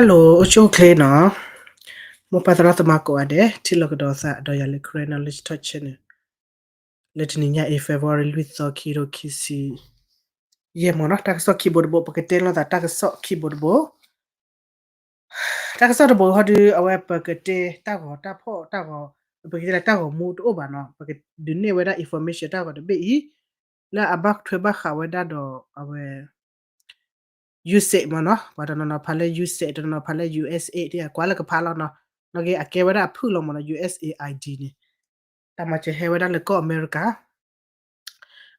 Hello အိၣ်ဆူၣ်အိၣ်ချ့နီၤ, မိၢ်ပၢ်သရၣ်သမါကိးဂၤဒဲး ထံၣ်လိာ်ကဒီးသးဒီးယၤလၢ Karen Knowledge Talk Channel လၢတနံၤညါအံၤ February လွံၢ်သီ ခံကထိခံဆံယဲၢ်မ့ၢ်နီၤ, တၢ်ကစီၣ်ခံဘိတဘိ ပကတဲလိာ်သးတၢ်ကစီၣ်ခံဘိတဘိ တၢ်ကစီၣ်တဘိဟီဒုး အဝဲပကတဲတၢ်ဂီၤတၢ်ဖီၣ်တၢ်ဂီၤ, ပကတဲလၢတၢ်ဂီၤမူတအိၣ်ဘၣ်နီၤ, ပကဒုးနဲၣ်ဝဲဒၣ် information တၢ်ဂီၤတဘ့ၣ်အံၤ လၢအဘၣ်ထွဲဘၣ်ဃးဝဲဒၣ်ဒီးအဝဲ USAID မ့ၢ်နီၤ, ပှၤတနီၤနီၤဖးလၢ USAID တနီၤနီၤဖးလၢ USAID ကွၢ်လၢကဖးလီၤနီၤ, နီၣ်ဂ့ၤအကဲဝဲဒၣ်အဖုၣ်လီၤမ့ၢ်နီၤ USAID န့ၣ်, တၢ်မၤစၢၤဟဲဝဲဒၣ်လၢကီၢ်အမဲရကၤ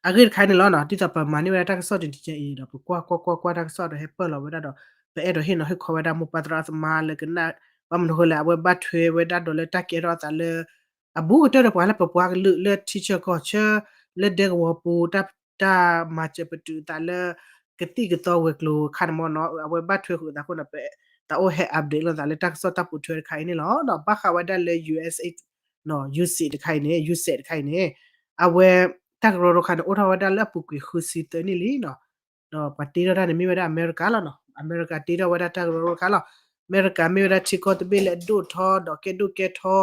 အဂ့ၢ်တခါန့ၣ်လီၤနီၤ, ဒ်သိးပမၤန့ၢ်ဝဲဒၣ်တၢ်ကစီၣ်တနံၤညါအံၤဒီး ပကွၢ်ကွၢ်ကွၢ်ကွၢ်တၢ်ကစီၣ်ဒီးဟဲပၢၢ်လီၤဝဲဒၣ်ဒီး ပအဲၣ်ဒိးဟ့ၣ်နီၤဟ့ၣ်ခီဝဲဒၣ်မိၢ်ပၢ်သရၣ်သမါလၢကနၣ်, ဘၣ်မနုၤဃိလဲၣ် အဝဲဘၣ်ထွဲဝဲဒၣ်ဒီးလၢတၢ်ကဲထီၣ်အသးလၢ အဘူးကတၢၢ်ဒီးပှၤလၢပပှၤကလုာ်လၢထံဆၢကီၢ်ဆၢ လၢဒဲကဝီၤပူၤ တၢ်မၤစၢၤပတုာ်အသးလၢ ကသံၣ်ကသီဝဲၤကျိၤခါန့ၣ်မ့ၢ်နီၤ, အဝဲဘၣ်ထွဲဃုာ်အသးအဃိန့ၣ် ပသးအိၣ်ဟဲ update လိာ်သးလၢတၢ်ကစီၣ်တၢ်ပိာ်ထွဲတခါအံၤန့ၣ်လီၤ. ဒီးဘၣ်ဃးဝဲဒၣ်လၢ USAID နီၤ, USAID တခါအံၤန့ၣ်, USAID တခါအံၤန့ၣ်, အဝဲ တၢ်ကရၢကရိတခါန့ၣ် အိၣ်ထီၣ်ဝဲဒၣ်လၢအပူၤကွံာ်ဃုဆံသၢနံၣ်လံနီၤ, ဒီးပှၤတ့ထီၣ်တၢ်န့ၣ်မ့ၢ်ဝဲဒၣ်အမဲရကၤလီၤနီၤ, အမဲရကၤတ့ထီၣ်ဝဲဒၣ်တၢ်ကရၢကရိတခါလီၤ. အမဲရကၤမ့ၢ်ဝဲဒၣ်ထံကီၢ်တဘ့ၣ်လၢအဒိၣ်ထီၣ်ဒီးကဲဒိၣ်ကဲထီ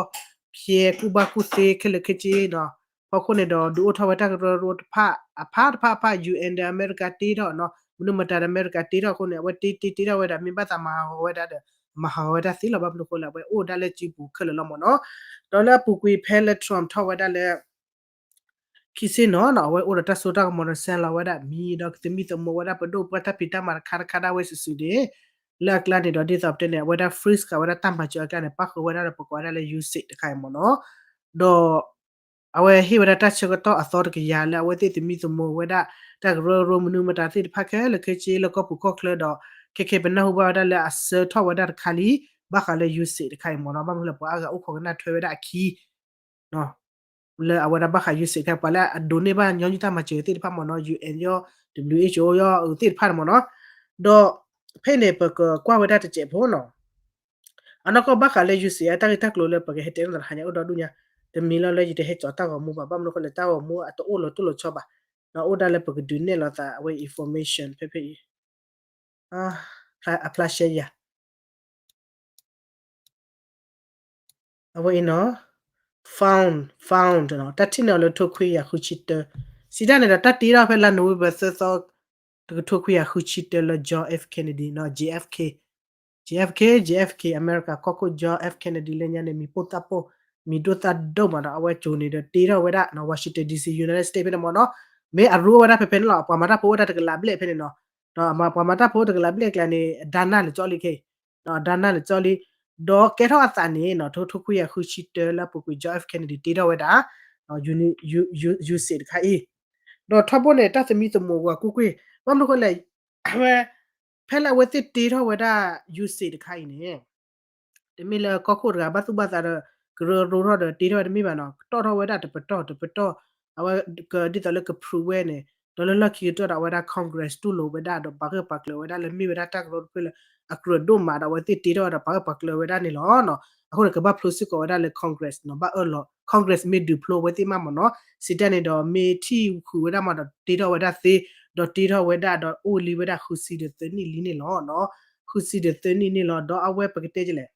ဖဲကူၣ်ဘၣ်ကူၣ်သ့ခဲလၢာ်ခဲဆ့နီၤ, ဖီခိၣ်န့ၣ်ဒီးဒုးအိၣ်ထီၣ်ဝဲတၢ်ကရၢကရိတဖၣ် အဖးတဖၣ်အဖၣ် UN ဒီးအမဲရကၤတ့ထီၣ်နီၤ, မနုၤမတၤဒီးအမဲရကၤတ့ထီၣ်အဃိန့ၣ် အဝဲတ့တ့တ့ထီၣ်ဝဲဒၣ် မ့ၢ်ဘၣ်သးမၤဟးဂီၤဝဲဒၣ်ဒီး မၤဟးဂီၤဝဲဒၣ်သ့လီၤ, ဘၣ်မနုၤအဃိလဲၣ် အဝဲအိၣ်ဒၣ်လၢစုပူၤခဲလၢာ်လီၤမ့ၢ်နီၤ, ဒီးလၢအပူၤကွံာ်ဖဲလၢ Trump ထီၣ်ဝဲဒၣ်လၢ ခံဆ့နီၤနီၤ, အဝဲအိၣ်ဒီးတၢ်စိတၢ်ကမီၤဒီး ဆဲးလီၤဝဲဒၣ်မံၤဒီးကသမံသမိးဝဲဒၣ်ပဒိၣ်ပှၢ်တၢ်ဖံးတၢ်မၤတခါတခါဒၣ်ဝဲစုာ်စုာ်န့ၣ်, လၢအကျါန့ၣ်ဒီးဒ်သိးပတဲန့ၣ် အဝဲဒၣ် freeze ဃာ်ဝဲဒၣ်တၢ်မၤစၢၤအကျါန့ၣ် ပၣ်ဃုာ်ဝဲဒၣ်ဒီးပကိးဝဲဒၣ်လၢ USAID တခါအံၤမ့ၢ်နီၤ, ဒီး အဝဲဟ့ၣ်ဝဲဒၣ်တၢ်ဆၢကတီၢ်အသီတကယၤလၢအဝဲသ့ၣ်သမံသမိးဝဲဒၣ် တၢ်ကရၢကရိမနုၤမတၤသ့ၣ်တဖၣ်ခဲလၢာ်ခဲဆ့လၢကီၢ်ပူၤကီၢ်ချၢဒီး ခဲခဲပနၢ်ဟူဘၣ်ဝဲဒၣ်လၢအဆှၢထီၣ်ဝဲဒၣ်တခါလံ, ဘၣ်ဃးလၢ USAID တခါအံၤမ့ၢ်နီၤ, ဘၣ်မနုၤလၢပှၤအါဂၤအိၣ်ခိးကနၣ်ထွဲဝဲဒၣ်အခံ လၢအဝဲဒၣ်ဘၣ်ဃး USAID တခါ ပှၤလၢအဒိးန့ၢ်ဘၣ်ညီနုၢ်တၢ်မၤစၢၤသ့ၣ်တဖၣ်မ့ၢ်နီၤ, UN ယီၤ, WHO ယီၤ အသ့ၣ်တဖၣ်န့ၣ်မ့ၢ်နီၤ, ဒီး ဖဲန့ၣ်ပကကွၢ်ဝဲဒၣ်တစဲးဖိနီၤ, အနီၢ်ကီၢ်ဘၣ်ဃးလၢ USAID အတၢ်ဂ့ၢ်တၢ်ကျိၤလၢပကဟဲတဲလိာ်သးတဟါညါအိၣ်ဒီဒူၣ်ညါ, တမံၤလီၤလၢယတဟဲကၠီၤတၢ်ဂီၤမူဘၣ်, ဘၣ်မနုၤအဃိလဲၣ် တၢ်ဂီၤမူအတအိၣ်လီၤတိၢ်လီၤဆီဘၣ်, ဒီးအိၣ်ဒၣ်လၢပကဒုးနဲၣ်လိာ်သးအဝဲ information ဖဲဖဲအံၤ, အဖျါရှဲယၤ အဝဲအံၤနီၤ, found, found နီၤ, တၢ်ထံၣ်န့ၢ်အီၤလၢထိခွံကယၤဃုဆံတၢ, စံးတၢ်န့ၣ်ဒီး တၢ်တ့ထီၣ်ဖဲလါ November သၢသီ, တကထိခွံကယၤဃုဆံတၢလၢ John F Kennedy နီၤ, JFK, JFK, JFK အမဲရကၤကီၢ်ခိၣ် John F Kennedy လၢညါန့ၣ် မံၤပိၢ်သၣ်ပိၢ်, မံၤဒိၣ်သၣ်ဒိၣ်မးဒီး အဝဲကိၤန့ၣ်ဒီးတ့ထီၣ်ဝဲဒၣ်နီၤ Washington DC, United States ဖဲန့ၣ်မ့ၢ်နီၤ, မ့ၢ်အရူဝဲဒၣ်ဖဲဖဲန့ၣ်လီၤ, ပှၤမၤတၢ်ဖိအိၣ်ဝဲဒၣ်တကလးဘျဲၣ်ဖဲန့ၣ်နီၤ, ဒီးပှၤမၤတၢ်ဖိတကလးဘျဲၣ်အကျါန့ၣ် ဒါနၢ်လၢာ်ကၠီလံခဲအံၤ, ဒါနၢ်လၢာ်ကၠီလံ, ဒီးကဲထီၣ်အသးန့ၣ်နီၤ ထိ ထိခွံကယၤဃုဆံတၢလၢအပူၤကွံာ် John F Kennedy တ့ထီၣ်ဝဲဒၣ် USAID တခါအံၤ, ဒီးထီဘိန့ၣ် တၢ်သမံသမိးဝဲကွ့ၢ်ကွ့ၢ်, ဘၣ်မနုၤအဃိလဲၣ်, အဝဲ ဖဲလၢအဝဲသ့ၣ်တ့ထီၣ်ဝဲဒၣ် USAID တခါအံၤန့ၣ် တမ့ၢ်လၢကီၢ်ခိၣ်တဂၤဘၣ်သူၣ်ဘၣ်သးဒီး ကရၢကရိထီၣ်ဒီးတ့ထီၣ်ဝဲတမ့ၢ်ဘၣ်နီၤ, ကတီၢ်ထီၣ်ဝဲဒၣ်တပတီၢ်တပတီၢ်, အဝဲကဒ်သိးလၢက prove ဝဲန့ၣ်, ဒီးလၢလီၢ်ခံကတၢၢ်ဒီးအဝဲဒၣ် Congress တူၢ်လိာ်ဝဲဒၣ်ဒီးပာ်ဂၢၢ်ပာ်ကျၢၤဝဲဒၣ်လၢမ့ၢ်ဝဲဒၣ်တၢ်ကရၢတဖျၢၣ်လၢ အကြၢးဒိၣ်မးဒီးအဝဲသ့ၣ်တ့ထီၣ်ဝဲဒီးပာ်ဂၢၢ်ပာ်ကျၢၤဝဲဒၣ်န့ၣ်လီၤ. အဃိန့ၣ် ကဘၣ်ဖျိစ့ၢ်ကီးဝဲဒၣ်လၢ Congress နီၤ, ဘၣ်အၢၣ်လီၤ Congress မ့ၢ်ဒုးဖျိဝဲသ့ၣ်မးမ့ၢ်နီၤ, စံးတၢ်န့ၣ်ဒီးမ့ၢ်ထံၣ်ဃုာ်ဝဲဒၣ်မးဒီး တ့ထီၣ်ဝဲဒၣ်သ့, ဒီးတ့ထီၣ်ဝဲဒၣ်ဒီးအိၣ်လံဝဲဒၣ်ဃုဆံဒီးသၢနံၣ်လံန့ၣ်လီၤ. ဃုဆံဒီးသၢနံၣ်န့ၣ်လီၤ. ဒီးအဝဲပကတဲဒ်လဲၣ်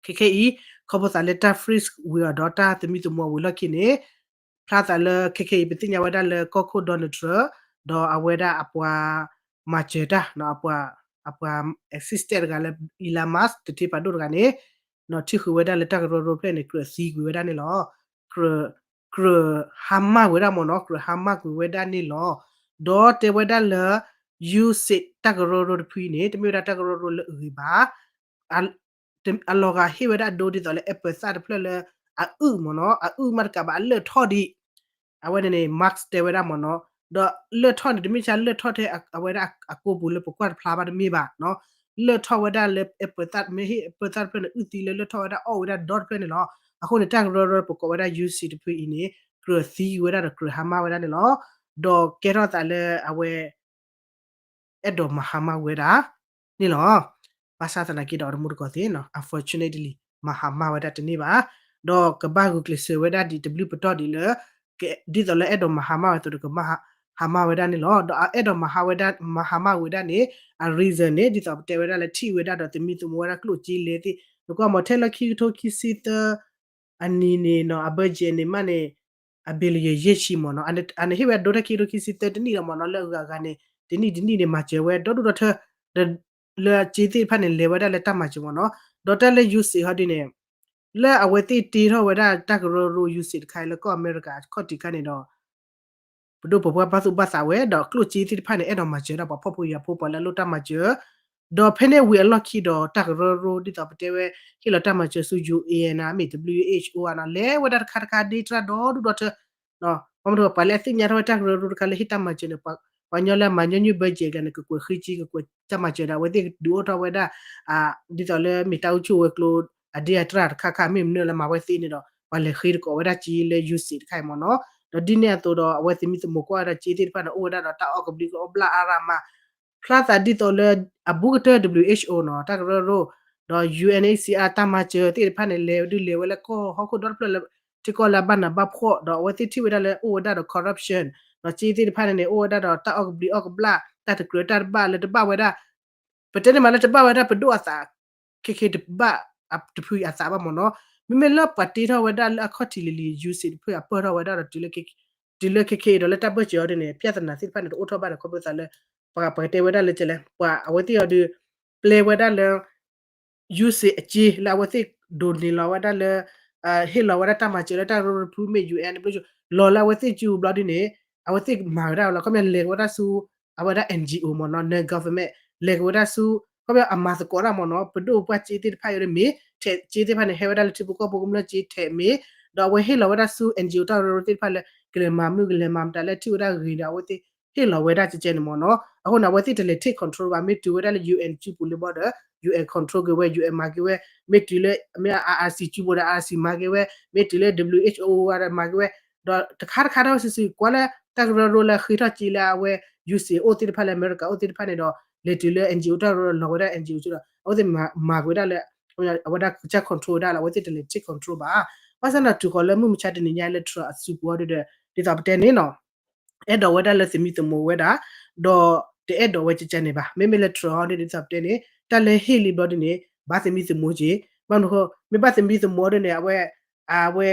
ခဲခဲအံၤ ခီဖျိသးလၢတၢ် freeze ဝံၤအီၤဒီးတၢ်သမံသမိးဝံၤလီၢ်ခံန့ၣ်, ဖျါသးလၢခဲခဲအံၤ ပသ့ၣ်ညါဝဲဒၣ်လၢကီၢ်ခိၣ် Donald Trump ဒီးအဝဲဒၣ်အပှၤမၤစၢၤတၢ် အပှၤ assistant တဂၤလၢ Elon Musk တထံပၤဒိၣ်တဂၤန့ၣ် ထံၣ်ဃုာ်ဝဲဒၣ်လၢတၢ်ကရၢကရိဖျၢၣ်န့ၣ် ကြၢးသံကွံာ်ဝဲဒၣ်န့ၣ်လီၤ. ကြၢးဟါမၢ်ဝဲဒၣ်မ့ၢ်နီၤ, ကြၢးဟါမၢ်ကွံာ်ဝဲဒၣ်န့ၣ်လီၤ. ဒီးတဲဝဲဒၣ်လၢ USAID တၢ်ကရၢကရိတဖုအံၤန့ၣ် တမ့ၢ်ဝဲဒၣ်တၢ်ကရၢကရိလၢအဂ့ၤဘၣ်. အလီၤဂာ်ဟ့ၣ်ဝဲဒၣ်ဒိဒ်သိးလၢ apple သၣ်တဖျၢၣ်လၢ အအုၣ်မ့ၢ်နီၤ, အအုၣ်မးတကးဘၣ် အလၢၢ်ထီၣ်ဒံး, အဝဲန့ၣ်န့ၣ် Musk တဲဝဲဒၣ်မ့ၢ်နီၤ, ဒီးလၢၢ်ထီၣ်န့ၣ် တမ့ၢ်ဆါလၢၢ်ထီၣ်ထဲအဝဲဒၣ်အကိာ်ပူၤလၢပကွၢ်တဖျါဘၣ်တမ့ၢ်ဘၣ်နီၤ, လၢၢ်ထီၣ်ဝဲဒၣ်လၢ apple သၣ် မ့ၢ်ဟ့ၣ် apple သၣ်တဖျၢၣ်န့ၣ် အုၣ်သံလၢလၢၢ်ထီၣ်ဝဲဒၣ်အီၣ်ဝဲဒၣ်ဒီတဖျၢၣ်န့ၣ်လီၤ. အဃိန့ၣ် တၢ်ကရၢကရိပကိးဝဲဒၣ် USAID တဖုအံၤန့ၣ် ကြၢးသံဝဲဒၣ်ဒီးကြၢးဟါမၢ်ဝဲဒၣ်န့ၣ်လီၤ. ဒီးကဲထီၣ်သးလၢအဝဲ အဲၣ်ဒိးမၤဟါမၢ်ဝဲဒၣ်န့ၣ်လီၤ. ဘၣ်ဆၣ်သနာ်က့ဒီး တမူတကိးသ့ၣ်နီၤ unfortunately မၤဟါမၢ်ဝဲဒၣ်တန့ၢ်ဘၣ်. ဒီးကဘၣ်ဂုာ်ကျဲးစၢးဝဲဒၣ်ဒ်တဘျုးပတီၢ်ဒ်လၢ ဒ်သိးလၢအဲၣ်ဒိးမၤဟါမၢ်ဝဲအသိးဒီး ကဘၣ် ဟးမၢ်ဝဲဒၣ်န့ၣ်လီၤ. ဒီးအအဲၣ်ဒိးမၤဟးဝဲဒၣ် မၤဟးမၢ်ဝဲဒၣ်န့ၣ် အ reason န့ၣ် ဒ်သိးပတဲဝဲဒၣ်လၢထံၣ်ဝဲဒၣ်ဒီးသမံသမိးဝဲဒၣ်ကျိၣ်စ့လဲသ့ၣ် နကွၢ်မ့ၢ်ထဲလၢခံကထိခံဆံသၢ အနံၤန့ၣ်နီၤ အ budget န့ၣ်မးန့ၣ် အ billion ယဲၢ်ဆံမ့ၢ်နီၤ အန့ၣ်ဟ့ၣ်ဝဲဒိထဲခံကထိခံဆံသၢတနံၣ်လီၤမ့ၢ်နီၤ လၢအဂၤဂၤန့ၣ် တနံၣ်တနံၣ်န့ၣ် မၤစၢၤဝဲဒီဒူၣ်ဒီထၢ လၢစ့သ့ၣ်တဖၣ်န့ၣ် လဲၤဝဲဒၣ်လၢတၢ်မၤစၢၤမ့ၢ်နီၤ ဒီးတၢ်လၢ USAID ဟီဒ်န့ၣ် လၢအဝဲသ့ၣ်တ့ထီၣ်ဝဲဒၣ်တၢ်ကရၢကရိ USAID တခါအံၤလၢကီၢ်အမဲရကၤခီၣ်ထံးခါန့ၣ်ဒီး ပဒိၣ်ပပှၢ်ဘၣ်သူၣ်ဘၣ်သးဝဲ ဒီးကျိၣ်စ့သ့ၣ်တဖၣ်န့ၣ် အဲၣ်ဒိးမၤစၢၤဒၣ်ပှၤဖှီၣ်ဖိယာ်ဖိပှၤလၢအလိၣ်တၢ်မၤစၢၤ ဒီးဖဲန့ၣ်ဝံၤအလီၢ်ခံဒီးတၢ်ကရၢကရိဒ်သိးပတဲဝဲ ဟ့ၣ်လီၤတၢ်မၤစၢၤဆူ ယူၣ်အ့ၣ်အၣ် မ့ၢ် WHO အနီၤ လဲၤဝဲဒၣ်တခါတခါဒ့တြၢ်ဒီဒူၣ်ဒီထၢ ပှၤလၢအသ့ၣ်ညါထီၣ်ဝဲတၢ်ကရၢကရိတခါလၢဟ့ၣ်တၢ်မၤစၢၤန့ၣ် ပှၤကညီလၢအမၤညီနုၢ် budget ကျါန့ၣ် ကကွဲးဃ့က့ ကကွဲးတၢ်မၤစၢၤဒီး အဝဲသ့ၣ်ကဒုးအိၣ်ထီၣ်ဝဲဒၣ် ဒ်သိးလၢမ့ၢ်တၢ်အိၣ်ဆူၣ်ဝဲၤကျိၤ အဒ့အတြၢ်တခါခါ မ့ၢ်မနုၤလၢမၤဝဲသ့န့ၣ်ဒီး ပှၤလဲၤဃ့တကိးဝဲဒၣ်စ့လၢ USAID တခါအံၤမ့ၢ်နီၤ ဒီးဒ်န့ၣ်အသိးဒီး အဝဲသမံသမိးကွၢ်ဝဲဒၣ်စ့သ့ၣ်တဖၣ်န့ၣ် အိၣ်ဝဲဒၣ်ဒီးတၢ်အီၣ်ကဘျံးကဘျၣ်အါရၢမး ဖျါသးဒ်သိးလၢ အဘူးကတၢၢ် WHO နီၤ တၢ်ကရၢကရိ ဒီး UNHCR တၢ်မၤစၢၤသ့ၣ်တဖၣ်န့ၣ် လဲၤဒုးလဲၤဝဲလၢကီၢ်ဟီၣ်ခိၣ်ဒီတဖျၢၣ်လၢ ထံကီၢ်လၢအဘၣ်နးဘၣ်ဖှီၣ် ဒီးအဝဲသ့ၣ်ထံၣ်ဝဲဒၣ်လၢအိၣ်ဝဲဒၣ်ဒီး corruption ဒီးစ့သ့ၣ်တဖၣ်န့ၣ်န့ၣ် အိၣ်ဝဲဒၣ်ဒီးတၢ်အီၣ်ကဘျံးအီၣ်ကဘျၣ် တၢ်တကြၢးတၢ်တဘၣ်လၢတဘၣ်ဝဲဒၣ် ပတဲန့ၣ်မးလၢတဘၣ်ဝဲဒၣ်ပဒိၣ်အသး ခဲခဲတဘၣ် တဖုအသးဘၣ်မ့ၢ်နီၤ မ့မ့ၢ်လၢပှၤတ့ထီၣ်ဝဲဒၣ်လၢအခီၣ်ထံးလံၤလံၤ USAID တဖုအပၢၢ်ထီၣ်ဝဲဒၣ်ဒီး တုၤလၢခဲခဲအံၤဒီး လၢတၢ်ဘၢၣ်စၢၤအီၤဒ်န့ၣ် ပြဿနာသ့ၣ်တဖၣ်န့ၣ် တအိၣ်ထီၣ်ဘၣ်ဒီး ခီဖျိသးလၢ ပှၤပကတဲဝဲဒၣ်လၢကလဲၣ် ပှၤအဝဲသ့ၣ်အီၤဒုး ပျဲဝဲဒၣ်လၢ USAID အစ့လၢအဝဲသ့ၣ်ဒိးန့ၢ်လီၤဝဲဒၣ်လၢ ဟ့ၣ်လီၤဝဲဒၣ်တၢ်မၤစၢၤလၢတၢ်ကရၢကရိတဖုမ့ၢ် UN တဖု လီၤလၢအဝဲသ့ၣ်စုပူၤဘျီဒ်န့ၣ် အဝဲသ့ၣ်မၤဝဲဒၣ်လီၤ ခီပညီလဲၤက့ၤဝဲဒၣ်ဆူ အဝဲဒၣ် NGO မ့ၢ်နီၤ non-government လဲၤက့ၤဝဲဒၣ်ဆူ ခီပညီအမၤသကိးတၢ်မ့ၢ်နီၤ ပဒိၣ်ပပှၢ်စ့သ့ၣ်တဖၣ်အံၤဒီးမ့ၢ် ထဲးစ့သ့ၣ်တဖၣ်န့ၣ် ဟဲဝဲဒၣ်လၢထံဖိကီၢ်ဖိကမျၢၢ်စ့ထဲးမ့ၢ် ဒီးအဝဲဟ့ၣ်လီၤဝဲဒၣ်ဆူ NGO တၢ်ကရၢကရိသ့ၣ်တဖၣ်လၢ ကလဲၤမၤမုၢ်ကလဲၤမၤမတၤလၢထံၣ်ဝဲဒၣ်ဂ့ၤဒီး အဝဲသ့ၣ်ဟ့ၣ်လီၤဝဲဒၣ်ကကဲန့ၣ်မ့ၢ်နီၤ အဃိန့ၣ် အဝဲသ့ၣ်တလဲၤ take control ဘၣ် မ့ၢ်တုၤဝဲဒၣ်လၢ UN စုပူၤလၢဘီဒီး UN control က့ၤဝဲ UN မၤက့ၤဝဲ မ့ၢ်တုၤလၢ မ့ၢ် RRC စုပူၤဒီး RRC မၤက့ၤဝဲ မ့ၢ်တုၤလၢ WHO ဒီးမၤက့ၤဝဲ ဒီးတခါတခါထီၣ်စုစု ကွၢ်လၢတၢ်ကရၢကရိလၢဃ့ထီၣ်စ့လၢအဝဲ USAID အိၣ်သ့ၣ်တဖၣ်လၢအမဲရကၤအိၣ်သ့ၣ်တဖၣ်န့ၣ်ဒီး လဲၤတုၤလၢ NGO တၢ်ကရၢကရိလီၤဝဲဒၣ် NGO စုဒီး အဝဲသ့ၣ်မၤက့ၤဝဲဒၣ်လၢ အဝဲဒၣ်ကစၢ် control ဝဲဒၣ်လၢ အဝဲသ့ၣ်တလဲၤ take control ဘၣ် ဘၣ်ဆၣ်န့ၣ်တုၤဃီၤလၢမုၢ်မဆါတနံၤညါလၢ Trump အစုပူၤအီၤဒီး ဒ်သိးပတဲန့ၣ်နီၤ အဲၣ်ဒိးဝဲဒၣ်လၢသမံသမိးဝဲဒၣ် ဒီးတအဲၣ်ဒိးဝဲကကဲန့ၣ်ဘၣ် မ့မ့ၢ်လၢ Trump အီၤဒီး ဒ်သိးပတဲန့ၣ် တၢ်လၢဟ့ၣ်လံဘျီဒ်န့ၣ် ဘၣ်သမံသမိးက့ၤ ဘၣ်မနုၤဃိ မ့ၢ်ဘၣ်သမံသမိးအီၤဒီးန့ၣ် အဝဲ အဝဲ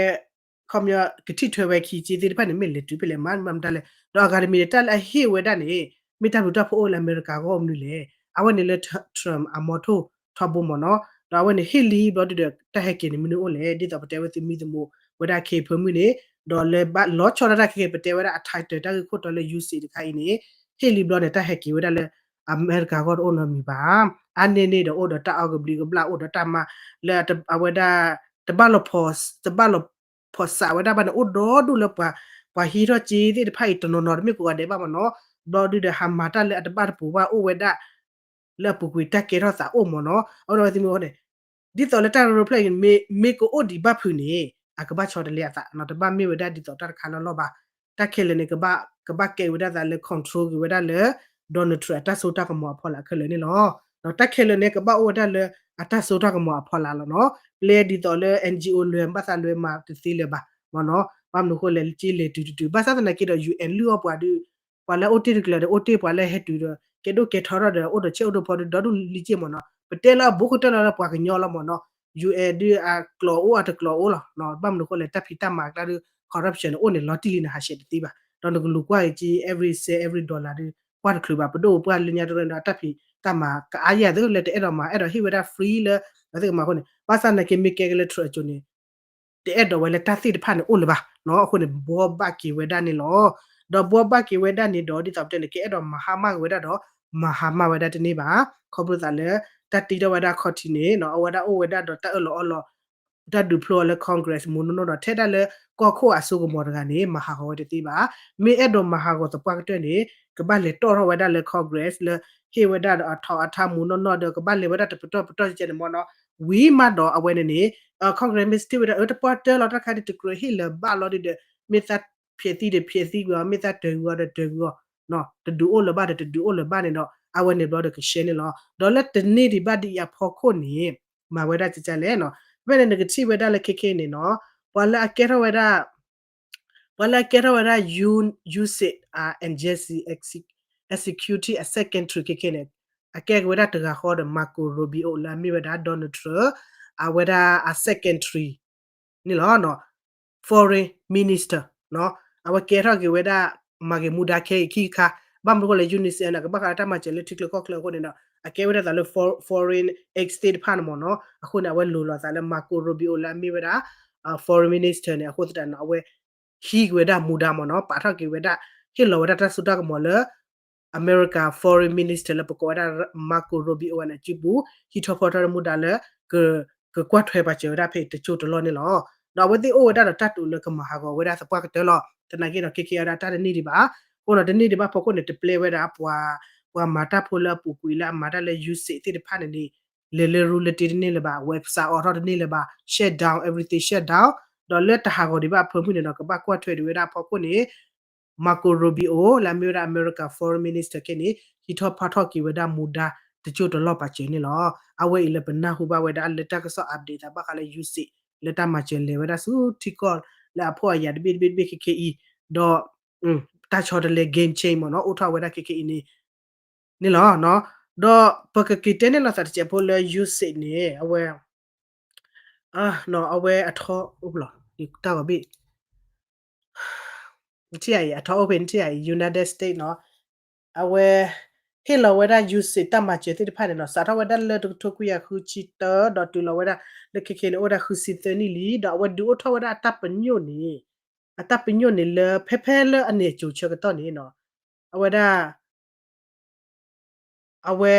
ခီပညီ ကထံၣ်ထွဲဝဲခံစ့သ့ၣ်တဖၣ်န့ၣ် မ့ၢ်လဲၤတုၤဖဲလဲၣ်မး မ့ၢ်မတၤလဲၣ် ဒီးအဂၤတမံၤန့ၣ် တၢ်လၢအဟ့ၣ်ဝဲဒၣ်န့ၣ် မ့ၢ်တၢ်ဘျုးတၢ်ဖှိၣ်အိၣ်လၢအမဲရကၤအဂီၢ်မနုၤလဲၣ် အဝဲန့ၣ်လၢ Trump အမီထိၣ်ထီဘိမ့ၢ်နီၤ ဒီးအဝဲန့ၣ်ဟ့ၣ်လံဘျီဒုဒီး တၢ်ဟဲက့ၤန့ၣ်မနုၤအိၣ်လဲၣ် ဒ်သိးပတဲဝဲသမံသမိးဝဲဒၣ်ခဲအံၤဖၢမုၢ်န့ၣ် ဒီးလၢဘၣ်လီၤဆီဒၣ်တၢ်ခဲက့ၤ ပတဲဝဲဒၣ်အ title တၢ်ဂ့ၢ်ခိၣ်တီလၢ USAID တခါအံၤန့ၣ် ဟ့ၣ်လံဘျီန့ၣ် တၢ်ဟဲက့ၤဝဲဒၣ်လၢ အမဲရကၤအဂီၢ်တအိၣ်နီတမံၤဘၣ် အါန့ၢ်န့ၣ်ဒီးအိၣ်ဒီးတၢ်အီၣ်ကဘျံးကဘျၣ် အိၣ်ဒီးတၢ်မၤ လၢအဝဲဒၣ် တဘၣ်လီၤဖီၣ် တဘၣ်လီၤဖီၣ်စးဝဲဒၣ်ဘၣ်န့ၣ် အိၣ်ဒီဒူၣ်လၢပှၤ ပှၤဟံးထီၣ်စ့သ့ၣ်တဖၣ်အံၤတနီၤနီၤ တမ့ၢ်ကိးဂၤဒဲးဘၣ်မ့ၢ်နီၤ ဘျီဒုဒီးဟးမၤတၢ်လၢအတဘၣ်တပူၤဘၣ်အိၣ်ဝဲဒၣ် လၢအပူၤကွံာ်တၢ်ကဲထီၣ်သးအိၣ်မ့ၢ်နီၤ အဝဲဒၣ်ဝဲသ့ၣ်မ့ၢ်ဝဲန့ၣ် ဒ်သိးလၢတၢ်ကရၢကရိဖျၢၣ်အံၤ မ့ၢ်ကအိၣ်ဒံးဘၣ်ဖုးန့ၣ် အကဘၣ်ဆီတလဲအသးနီၤ တဘၣ်မ့ၢ်ဝဲဒၣ်ဒ်သိးတၢ်တခါလီၢ်လီၢ်ဘၣ် တၢ်ခဲလၢာ်န့ၣ် ကဘၣ်ကဲဝဲဒၣ်သးလၢ control က့ၤဝဲဒၣ်လၢ Donald Trump အတၢ်စိတၢ်ကမီၤအဖီလာ်ခဲလၢာ်န့ၣ်လီၤ. ဒီးတၢ်ခဲလၢာ်န့ၣ် ကဘၣ်အိၣ်ဝဲဒၣ်လၢအတၢ်စိတၢ်ကမီၤအဖီလာ်လီၤနီၤ. ပျဲဒ်သိးလၢ NGO လဲၤဘၣ်သးလဲၤမၤတသ့လၢၤဘၣ်မ့ၢ်နီၤ. ဘၣ်မနုၤအဃိလဲၣ် က့လဲၤတုၤတတုၤ ဘၣ်ဆၣ်သနာ်က့ဒီး UN လုၢ်အီၣ်ပှၤဒီး ပှၤလၢအိၣ်တ့ၢ်တကျၢၤဒီး အိၣ်တ့ၢ် ပှၤလၢဟဲတုၤဒီး ကဲဒိၣ်ကဲထီထီၣ်ဒီး အိၣ်ဒီးဆဲးအိၣ်ဒီးဖီဒီး ဒီဒူၣ်လံက့မ့ၢ်နီၤ. ပတဲလၢအဘူးကတၢၢ်လီၤလၢပှၤကညီလီၤမ့ၢ်နီၤ. UN ဒုးအကျိာ်အိၣ်အတကျိာ်အိၣ်လီၤ. ဘၣ်မနုၤအဃိလဲၣ် တၢ်ဖံးတၢ်မၤအကျါဒီး corruption န့ၣ် အိၣ်န့ၣ်လီၤတံၢ်လံန့ၣ် ဟးဆှဲးတသ့ဘၣ်. ဒီးနကလူၤကွၢ်က့ၤ every cent every dollar ဒီး ကွၢ်တချုးဘၣ် ပဒိၣ်ပပှၢ်လၢညါတရၢဒီး အတၢ်ဖံးတၢ်မၤကအါယဲၢ်သု လၢတအဲၣ်ဒိးမၤ အဲၣ်ဒိးဟ့ၣ်ဝဲဒၣ် free လၢ အဝဲသ့ၣ်ကမၤအဃိန့ၣ် ဘၣ်ဆၣ်သနာ်က့မ့ၢ်ကဲက့ၤလၢ Trump အစိၤန့ၣ် တအဲၣ်ဒိးဝဲလၢတၢ်သ့ၣ်တဖၣ်န့ၣ်အိၣ်လၢၤဘၣ်နီၤ. အဃိန့ၣ် ဘှီဘၣ်က့ၤဝဲဒၣ်န့ၣ်လီၤ. ဒီးဘှီဘၣ်က့ၤဝဲဒၣ်န့ၣ်ဒီး ဒ်သိးပတဲန့ၣ် ကအဲၣ်ဒိးမၤဟါမၢ်က့ၤဝဲဒၣ်ဒီး မၤဟါမၢ်ဝဲဒၣ်တန့ၢ်ဘၣ်. ခီဖျိသးလၢ တၢ်တ့ထီၣ်ဝဲဒၣ်ခီၣ်ထံးန့ၣ်နီၤ အဝဲဒၣ်အိၣ်ဝဲဒၣ်ဒီးတၢ်အၢၣ်လီၤအီလီၤ တၢ်ဒုးဖျိအီၤလၢ Congress မ့ၢ်နီၢ်နီၢ်ဒီး ထဲဒၣ်လၢကီၢ်ခိၣ်အစိကမီၤတဂၤန့ၣ် မၤဟးဂီၤဝဲတသ့ဘၣ်. မ့ၢ်အဲၣ်ဒိးမၤဟးဂီၤသပှၢ်ကတၢၢ်န့ၣ် ကဘၣ်လဲၤတီၣ်ထီၣ်ဝဲဒၣ်လၢ Congress လၢဟ့ၣ်ဝဲဒၣ်ဒီးအထီအထါမ့ၢ်နီၢ်နီၢ်ဒီး ကဘၣ်လဲၤဝဲဒၣ်တပတီၢ်ပတီၢ်ကဲန့ၣ်မ့ၢ်နီၤ. ဝံၤမးဒီးအဝဲန့ၣ်န့ၣ် Congress မ့ၢ်စံးဝဲဒၣ် အၢ တပှၢ်တၢၢ်လီၤ တၢ်တခါန့ၣ် တကြၢးဟ့ၣ်လၢၤဘၣ်လီၤဒီး မ့ၢ်သးဖျဲးသံဒီးဖျဲးသံကွံာ်အီၤ မ့ၢ်သးတၢၤကွံာ်အီၤဒီးတၢၤကွံာ်အီၤ တဒုးအိၣ်လၢၤဘၣ်ဒီးတဒုးအိၣ်လၢၤဘၣ်န့ၣ်ဒီး အဝဲန့ၣ်ဘျီဒီးကရှဲန့ၣ်လီၤ. ဒီးလၢတန့ၢ်ဒံးဘၣ်ဒ်အံၤအဖီခိၣ်န့ၣ် မၤဝဲဒၣ်ကကလဲၣ်နီၤ. ဖဲန့ၣ်နကထံၣ်ဝဲဒၣ်လၢခဲခဲအံၤန့ၣ်နီၤ ပှၤလၢအကဲထီၣ်ဝဲဒၣ် ပှၤလၢအကဲထီၣ်ဝဲဒၣ် U- USAID agency executive secretary ခဲခဲန့ၣ် အကဲက့ၤဝဲဒၣ်တဂၤဃီဒီး Marco Rubio လၢအမ့ၢ်ဝဲဒၣ် Donald Trump အဝဲဒၣ်အ secretary န့ၣ်လီၤ. foreign minister အဝဲကဲထီၣ်က့ၤဝဲဒၣ် မၤက့ၤမူဒါခဲအံၤခံခါ, ဘၣ်မနုၤအဃိလဲၣ် UNICEF န့ၣ် ကဘၣ်ဃးလၢတၢ်မၤစၢၤလၢထံချၢကီၢ်ချၢအဃိန့ၣ်ဒီး အကဲဝဲဒၣ်သးလၢ foreign aid သ့ၣ်တဖၣ်န့ၣ်မ့ၢ်နီၤ. အဃိန့ၣ် အဝဲလိၤလိာ်သးလၢ Marco Rubio လၢအမ့ၢ်ဝဲဒၣ် foreign minister န့ၣ် အဃိသတးန့ၣ် အဝဲဟံးက့ၤဝဲဒၣ်မူဒါမ့ၢ်နီၤ, ပာ်ထီၣ်က့ၤဝဲဒၣ် ဟ့ၣ်လီၤဝဲဒၣ်တၢ်စိတၢ်ကမီၤလၢ အမဲရကၤ foreign minister လၢပကိးဝဲဒၣ် Marco Rubio အဝဲန့ၣ် စုပူၤ ဟံးထီၣ်ဖီထီၣ်မူဒါလၢ ကကွၢ်ထွဲပာ်စၢၤဝဲဒၣ်ဖဲတစိၢ်တလီၢ်န့ၣ်လီၤ. ဒီးအဝဲသ့ၣ်အိၣ်ဝဲဒၣ်ဒီးတၢ်တိာ်လၢကမၤဟးဂီၤဝဲဒၣ်သပှၢ်ကတၢၢ်လီၤ. သနာ်က့ဒီး ခဲခဲအံၤဒၣ်တၢ်တန့ၢ်ဒံးဘၣ်. အဃိဒီးတန့ၢ်ဒံးဘၣ်ဖီခိၣ်န့ၣ် တပျဲဝဲဒၣ်ပှၤ ပှၤမၤတၢ်ဖိလၢအပူၤကွံာ်လၢအမၤတၢ်လၢ USAID သ့ၣ်တဖၣ်န့ၣ်န့ၣ် လဲၤလၢရူလၢတ့တန့ၢ်လၢၤဘၣ်, website အိးထီၣ်တန့ၢ်လၢၤဘၣ်, shut down, everything shut down. ဒီးလၢတဟးဂီၤဒံးဘၣ်အဖၢမုၢ်န့ၣ်ဒီး ကဘၣ်ကွၢ်ထွဲဒံးဝဲဒၣ်အဖီခိၣ်န့ၣ် Marco Rubio လၢအမ့ၢ်ဝဲဒၣ်အမဲရကၤ foreign minister ခဲန့ၣ် ဟံးထီၣ်ဖီထီၣ်က့ၤဝဲဒၣ်မူဒါတစိၢ်တလီၢ်ပာ်စၢၤန့ၣ်လီၤ. အဝဲအံၤလၢပနၢ်ဟူဘၣ်ဝဲဒၣ်လၢတၢ်ကစီၣ် update သးဘၣ်ဃးလၢ USAID လၢတၢ်မၤစၢၤလဲၤဝဲဒၣ်ဆူထံကီၢ်လၢအဖှီၣ်အယာ်တဘ့ၣ်တဘ့ၣ်တဘ့ၣ်ခဲခဲအံၤ, ဒီး တၢ်ဆီတလဲ game change မ့ၢ်နီၤ အိၣ်ထီၣ်ဝဲဒၣ်ခဲခဲအံၤန့ၣ် န့ၣ်လီၤ. ဒီးပကက့ၤတဲန့ၢ်လိာ်သးတစဲးဖိလၢ USAID န့ၣ် အဝဲ အဝဲအထီအိၣ်ဖဲလဲၣ် တၢ်ဂီၤဘ့ၣ် နထံၣ်ဧါအံၤ အထီအိၣ်ဖဲ နထံၣ်ဧါအံၤ United States နီၤ, အဝဲ ဟ့ၣ်လီၤဝဲဒၣ် USAID တၢ်မၤစၢၤသ့ၣ်တဖၣ်န့ၣ်နီၤ စးထီၣ်ဝဲဒၣ်လၢတကထိခွံကယၤဃုဆံတၢ ဒီးတုၤလီၤဝဲဒၣ်လၢခဲခဲန့ၣ် အိၣ်ဝဲဒၣ်ဃုဆံသၢနံၣ်လံ ဒီးအဝဲဒုးအိၣ်ထီၣ်ဝဲဒၣ်အတၢ်ပညိၣ်န့ၣ် အတၢ်ပညိၣ်န့ၣ်လၢဖဲဖဲလၢအန့ၣ်အစိၤဆၢကတီၢ်န့ၣ်နီၤ အဝဲဒၣ် အဝဲ